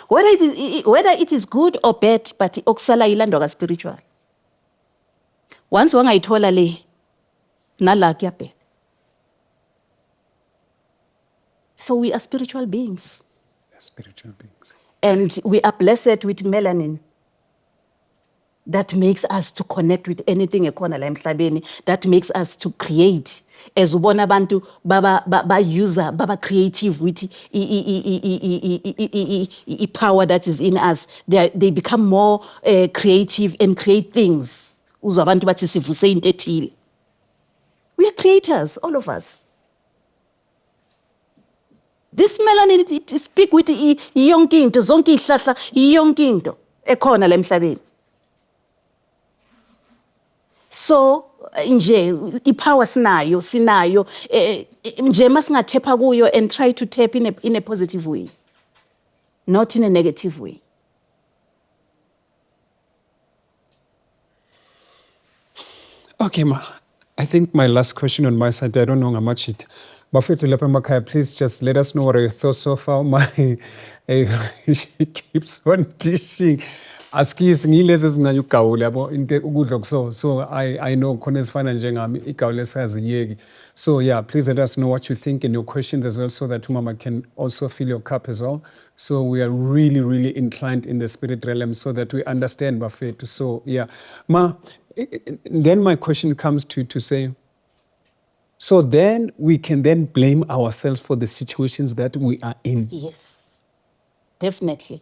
whether it is good or bad, but okusala ilandwa ka-spiritual. Once wangayithola le, nala kuyabheda. So we are spiritual beings. Spiritual beings. And we are blessed with melanin that makes us to connect with anything ekhona la emhlabeni, that makes us to create, as ubona abantu baba ba user, baba creative with i power that is in us. They become more creative and create things. Uzwa abantu bathi sivuse into ethile. We are creators, all of us. This melanin, it speak with yonke into, zonke izihlahla, yonke into ekhona la emhlabeni. So nje ipower sinayo, sinayo nje, masingathepha kuyo and try to tap in a positive way, not in a negative way. Okay, ma. I think my last question on my side, I don't know how much it. Bafethu lapha emakhaya, please just let us know what are your thoughts so far. My, she keeps on dishing. Askisi ngilezi ezincane ukugawula, yabo, into ukudla kuso. So I know khona ezifana njengami, igawula esaziyeki. So yeah, please let us know what you think and your questions as well, so that umama can also fill your cup as well. So we are really, really inclined in the spirit realm so that we understand, bafethu. So yeah. Ma, then my question comes to say, so then we can then blame ourselves for the situations that we are in. Yes, definitely.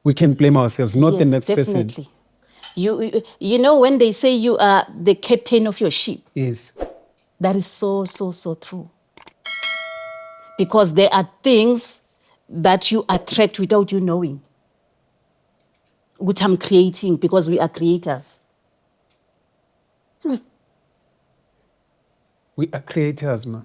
We can blame ourselves, not the Yes, next person. Definitely. You know when they say you are the captain of your ship, that is so, so, so true. Because there are things that you attract without you knowing. Which I'm creating, because we are creators. We are creators, man.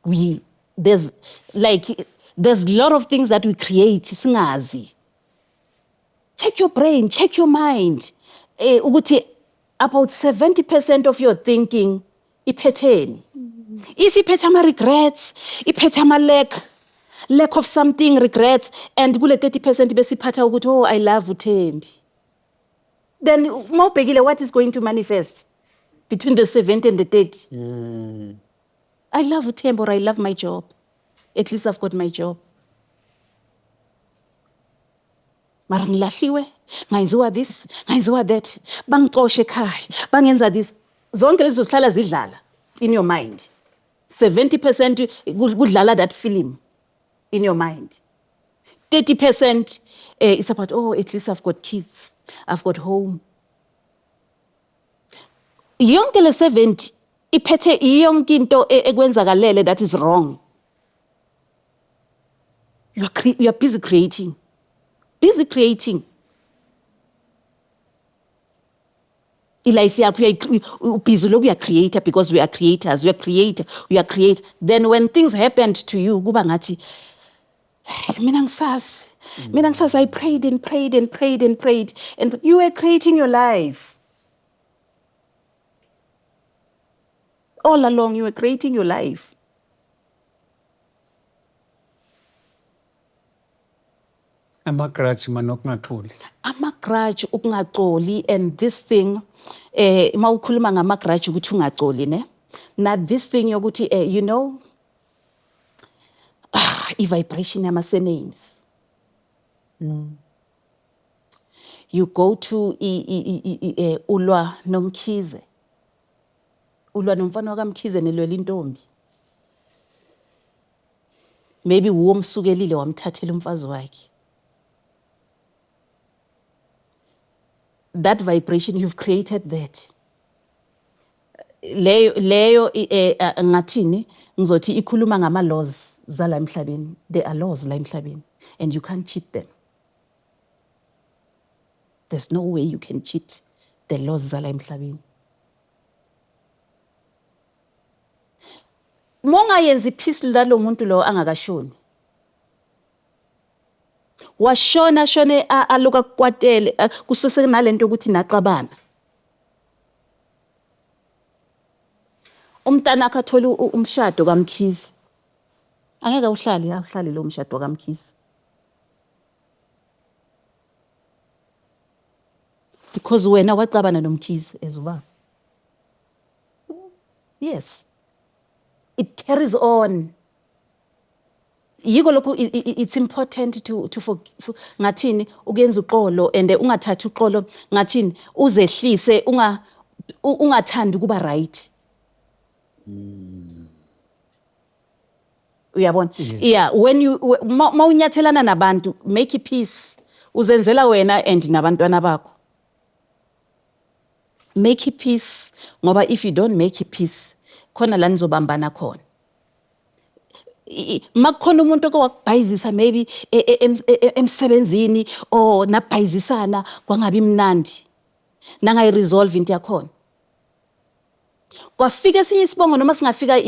We There's like there's a lot of things that we create singazi. Check your brain, check your mind. Ukuthi about 70% of your thinking iphetheni. If iphethe ama regrets, iphethe ama lack of something, regrets, and kule 30% besiphatha ukuthi, oh, I love uThembi. Then mawubhekile, what is going to manifest between the 70 and the 30? I love uThembi or I love my job. At least I've got my job. Mara ngilahliwe, ngayenziwa this, ngayenziwa that, bangixoshe ekhaya, bangenza this. Zonke lezo zihlala zidlala in your mind. 70% kudlala that film in your mind. 30% it's about, oh, at least I've got kids, I've got home. Yonke le 70 iphethe yonke into ekwenzakalele that is wrong. You are busy creating. Busy creating. I-life yakho ubhizi lokhu uya-create because we are creators, we are creator, we are create. Then when things happened to you, kuba ngathi, "Hey, mina ngisazi. Mina ngisazi, I prayed and prayed and prayed and prayed. And you were creating your life. All along, you were creating your life. Ama-grudge man, okungaxoli. Ama-grudge, ukungaxoli, and this thing, mawukhuluma ngama-grudge ukuthi ungaxoli, ne? Na this thing yokuthi, i-vibration yama-surnames. You go to ulwa noMkhize. Ulwa nomfana wakaMkhize, nelwela intombi. Maybe uwomsukelile wamthathela umfazi wakhe. That vibration, you've created that. Leyo ngathini, ngizothi ikhuluma ngama laws zala emhlabeni. There are laws la emhlabeni and you can't cheat them. There's no way you can cheat the laws zala emhlabeni. Mongayenzi peace lalo muntu lo angakashoni. Washona shone aloka kukwatele, kususe nalento ukuthi naqabana. Umntana akhe athole umshado kaMkhize. Angeke awuhlale, awuhlale lo mshado kaMkhize. Because wena waqabana noMkhize as ubaba. Yes. It carries on. Yiko lokhu it's important to for ngathini ukuyenza uxolo and ungathathi uxolo, ngathini, uzehlise, ungathandi ukuba right. Uyabona? Yeah, when you mawunyathelana nabantu, make a peace. Uzenzela wena and nabantwana bakho. Make a peace, ngoba if you don't make a peace, khona la nizobambana khona. Makukhona umuntu okewakubhayizisa maybe emsebenzini or nabhayizisana kwangabi mnandi, nangayi-resolve into yakhona, kwafika esinye isibongo noma singafika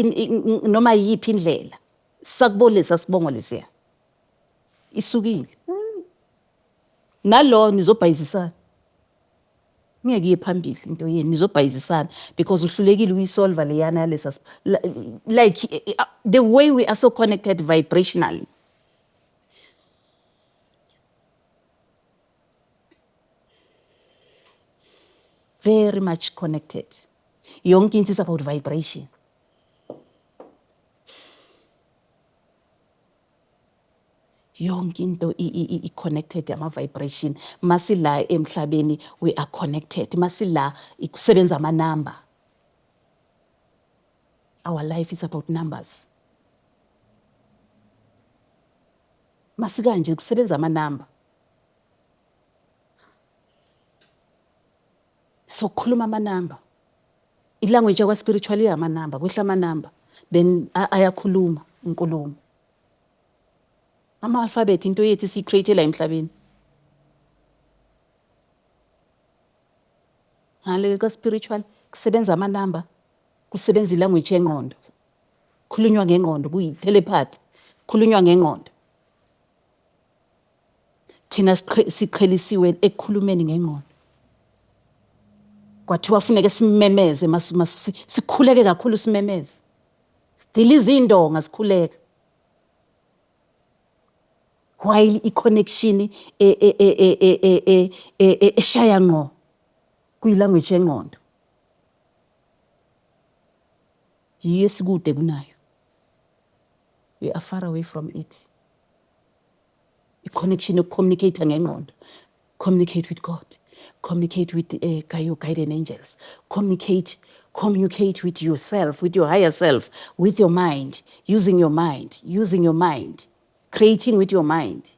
noma yiphi indlela, sakubolisa sibongo lesiya, isukile nalo nizobhayizisana, ngeke iye phambili into yenu, nizobhayizisana because uhlulekile ukuyisolva leyana yalesa like the way we are so connected vibrationally. Very much connected. Yonke into is about vibration. Yonke into i-connected, ama-vibration. Masila emhlabeni, we are connected. Masila kusebenza ama-number. Our life is about numbers. Masikanje kusebenza ama-number. So khuluma ama-number. I-language yakwa-spiritual iyama-number, kwehla ama-number. Then ayakhuluma inkulumo. Ama-alphabet into yethu siyi-create la emhlabeni. Ngale ka-spiritual kusebenza ama-number, kusebenza i-language yengqondo. Khulunywa ngengqondo kuyi-telepathy, khulunywa ngengqondo. Thina siqhelisiwe ekukhulumeni ngengqondo. Kwathiwa funeke simemeze sikhuleke kakhulu simemeze. Sidilize indonga sikhuleka. While i-connection eshaya ngqo kuyi-language yengqondo. Yiyo esikude kunayo. We are far away from it. I-connection yokucommunicate ngengqondo. Communicate with God. Communicate with your guardian angels. Communicate with yourself, with your higher self, with your mind, using your mind, using your mind, creating with your mind.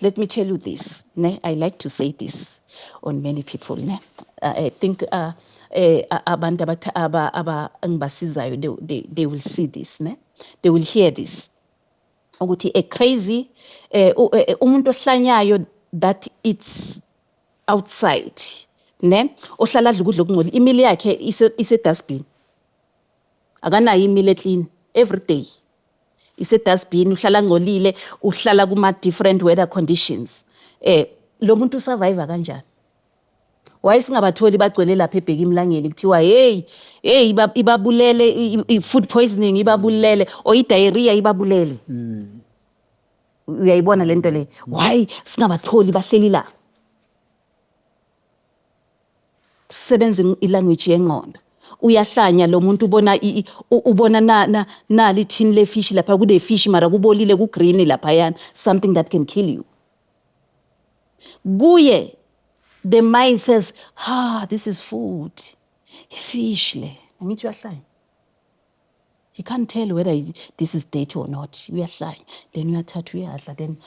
Let me tell you this, ne? I like to say this on many people. Ne? I think abantu engibasizayo, they will see this, ne? They will hear this. Ukuthi a crazy, umuntu ohlanyayo that it's outside, ne? Ohlala adla ukudla okungcolile, imili yakhe ise dustbin. Akanayo imili eclean every day. Ise dustbin, uhlala ngcolile, uhlala kuma different weather conditions. Lo muntu usurvive kanjani? Why singabatholi bagcwele lapha ebheka imlangeni kuthiwa hey hey ibabulele food poisoning ibabulele or i-diarrhea ibabulele. Uyayibona lento le? Why singabatholi bahleli la? Sebenza ilanguage yengqondo. Uyahlanya lo muntu ubona ubona nali tin le fish lapha kune fish mara kubolile ku green lapha yana, something that can kill you. Kuye the mind says, this is food. Fish le. Angithi uyahlanya. He can't tell whether this is dirty or not. Uyahlanya. Then uyathatha uyadla. Then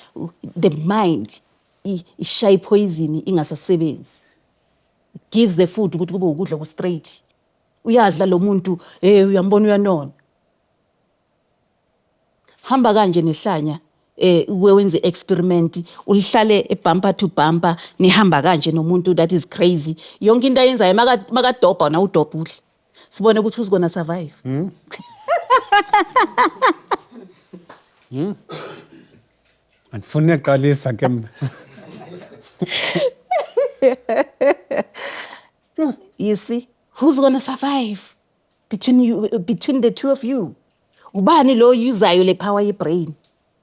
the mind ishaya poison ingasasebenzi. It gives the food ukuthi kube ukudla ku straight. Uyadla lo muntu, uyambona uyanona. Hamba kanje nehlanya, uwe wenze experiment, ulihlale bumper to bumper, nihamba kanje nomuntu that is crazy. Yonke into ayenzayo makadobha na udobha udle. Sibone ukuthi who's going to survive. Andifuni uqalisa ke mna. You see, who's going to survive between you, between the two of you? Ubani lo usayo le power ye brain,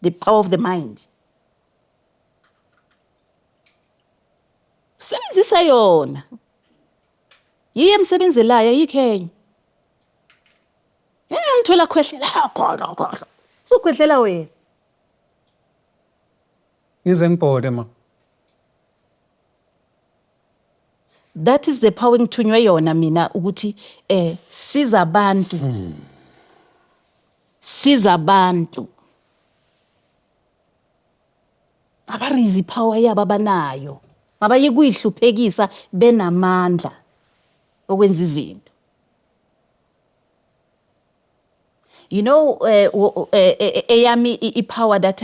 the power of the mind. Sebenzisa yona. Yiye emsebenzelayo ayikhenye. Ngithola khwehlela, khohlo khohlo. Usukhwehlela wena. Ngize ngibhode ma. That is the power engithunywe yona mina ukuthi siza abantu. Siza abantu. Abarizi power yabo abanayo. Mabaye kuyihluphekisa benamandla okwenza izinto. You know, eyami i-power that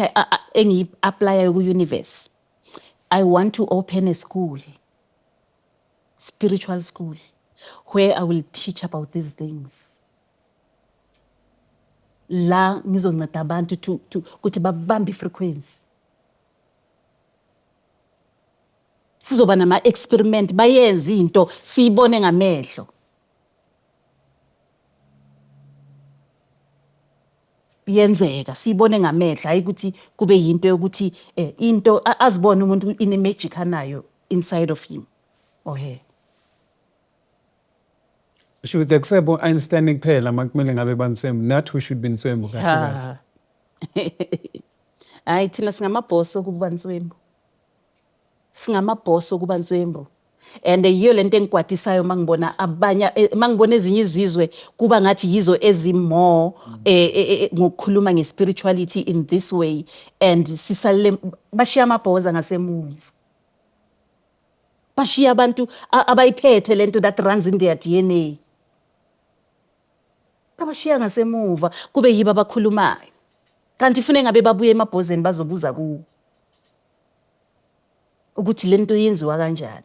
engiyi-applya ku-universe. I want to open a school, spiritual school, where I will teach about these things. La ngizonceda abantu to ukuthi babambe i-frequency. Sizoba nama-experiment, bayenze into, siyibone ngamehlo. Yenzeka, siyibone ngamehlo, hayi ukuthi kube yinto yokuthi into azibone umuntu ine magic anayo inside of him or her. Kusho ukuthi akusebo Einstein kuphela makumele ngabe banswembu, nathi we should be nswembu kahle kahle. Hayi thina singamabhosi okuba nswembu. Singamabhosi okuba nswembu. And yiyo lento engikwatisayo mangibona abanye, mangibona ezinye izizwe kuba ngathi yizo ezimore ngokukhuluma nge-spirituality in this way, and sisalele bashiya amabhoza ngasemuva. Bashiya abantu abayiphethe lento that runs in their DNA. Babashiya ngasemuva kube yibo abakhulumayo. Kanti ufune ngabe babuye emabhozeni bazobuza kuwo ukuthi lento yenziwa kanjani.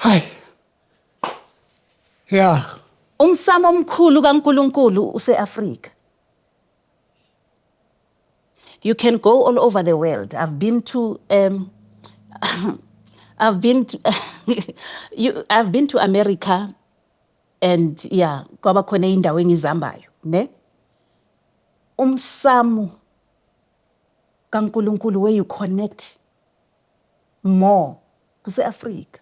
Hayi. Yeah. Umsamo omkhulu kaNkuluNkulu use-Afrika. You can go all over the world. I've been to America and yeah, kwaba khona indawo engizihambayo, ne? Umsamo kaNkuluNkulu where you connect more kuse-Afrika.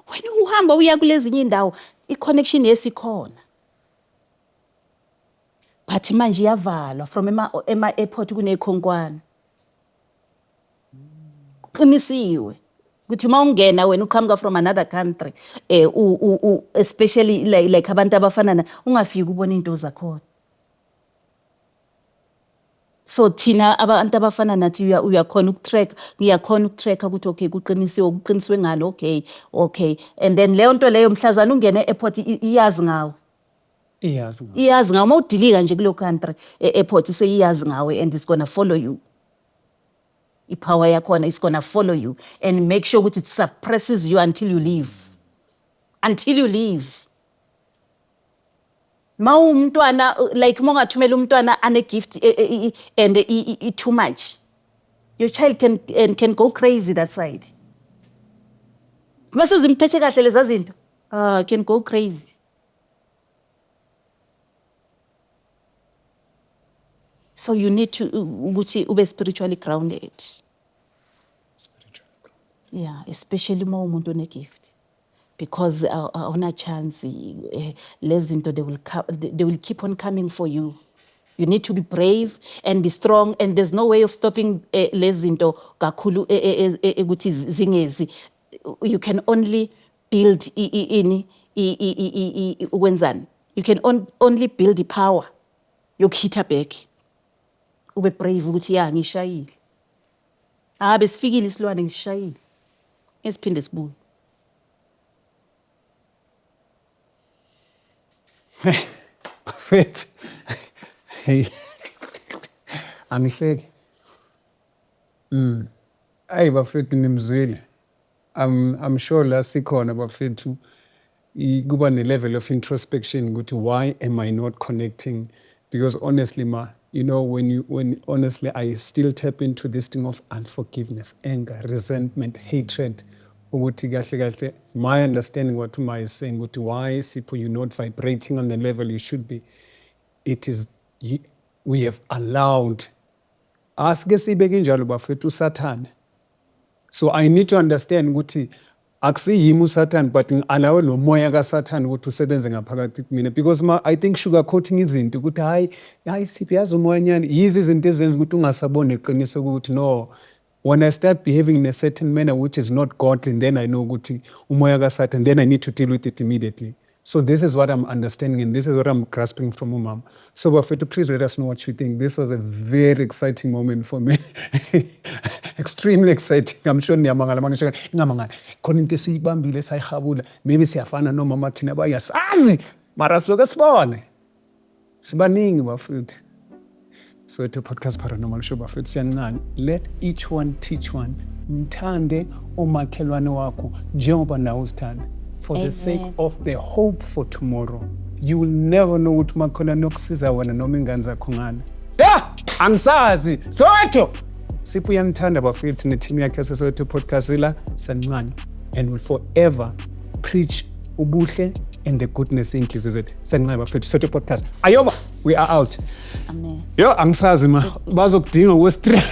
When uhamba uya kulezinye indawo, i-connection yesikhona. But manje iyavalwa from ema airport kunekhonkwane. Kuqinisiwe ukuthi mawungena wena uqhamuka from another country, especially like abantu abafana na ungafiki ubone into zakhona. So thina abantu abafana nathi uyakhona ukutrack, ngiyakhona ukutrack ukuthi okay, kuqinisiwe, kuqiniswe ngani, okay, and then leyo nto leyo mhlazana ungene e-airport iyazi ngawe. Iyazi ngawe. Iyazi ngawe. Uma udilika nje kuleyo country, e-airport seyiyazi ngawe and it's gonna follow you. I-power yakhona is gonna follow you and make sure ukuthi it suppresses you until you leave, until you leave. Ma umntwana, like uma ungathumela umntwana ane-gift and too much, your child can go crazy that side. Mase zimphethe kahle leza zinto, can go crazy. So you need to ukuthi ube spiritually grounded. Spiritual. Yeah, especially uma umuntu one-gift, because awuna chance, lezi zinto they will keep on coming for you. You need to be brave and be strong, and there's no way of stopping lezi zinto kakhulu ukuthi zingezi. You can only build ini ukwenzani, you can only build i-power yokuhitha back. Ube brave ukuthi ya, ngishayile, ah, besifikile isilwane, ngishayile, esiphinde sibuye. Bafethu. Hey. Angihleki. Ayi bafethu, nimzwile. I'm sure la sikhona bafethu kuba ne level of introspection ukuthi why am I not connecting? Because honestly ma, you know when you when honestly I still tap into this thing of unforgiveness, anger, resentment, hatred, ukuthi kahle kahle my understanding what uma is saying ukuthi why, Sipho, you're not vibrating on the level you should be, it is we have allowed, asike sibeke njalo bafethu, uSathane. So I need to understand ukuthi akusiyimi uSathane, but ngi-allowe lo moya kaSathane ukuthi usebenze ngaphakathi kumina, because ma I think sugar coating izinto ukuthi hayi hayi Sipho, yazi umoya nyani, yizi izinto ezenza ukuthi ungasaboni iqiniso ukuthi no, when I start behaving in a certain manner which is not godly, then I know ukuthi umoya kaSathane, then I need to deal with it immediately. So this is what I'm understanding and this is what I'm grasping from umama. So bafethu, please let us know what you think. This was a very exciting moment for me. Extremely exciting. I'm sure niyamangala mangisho ngingamangala. Khona into esiyibambile sayihabula. Maybe siyafana nomama thina bayasazi. Mara soke sibone. Sibaningi bafethu. Soweto Podcast Paranormal Show bafethu, siyancane. Let each one teach one. Mthande umakhelwane wakho njengoba nawe uzithanda. For the sake Amen. Of the hope for tomorrow. You will never know ukuthi umakhelwane okusiza wena noma ingane zakho ngani. Yeah, angisazi. Soweto. Sipho uyanithanda bafethu ne-team yakhe yaseSoweto Podcast la siyancane and will forever preach ubuhle and the goodness ey'nhliziyo zethu. Siyancane bafethu. Soweto Podcast. Ayoba, we are out. Amen. Yo, angisazi ma, bazokudinga kwe-street.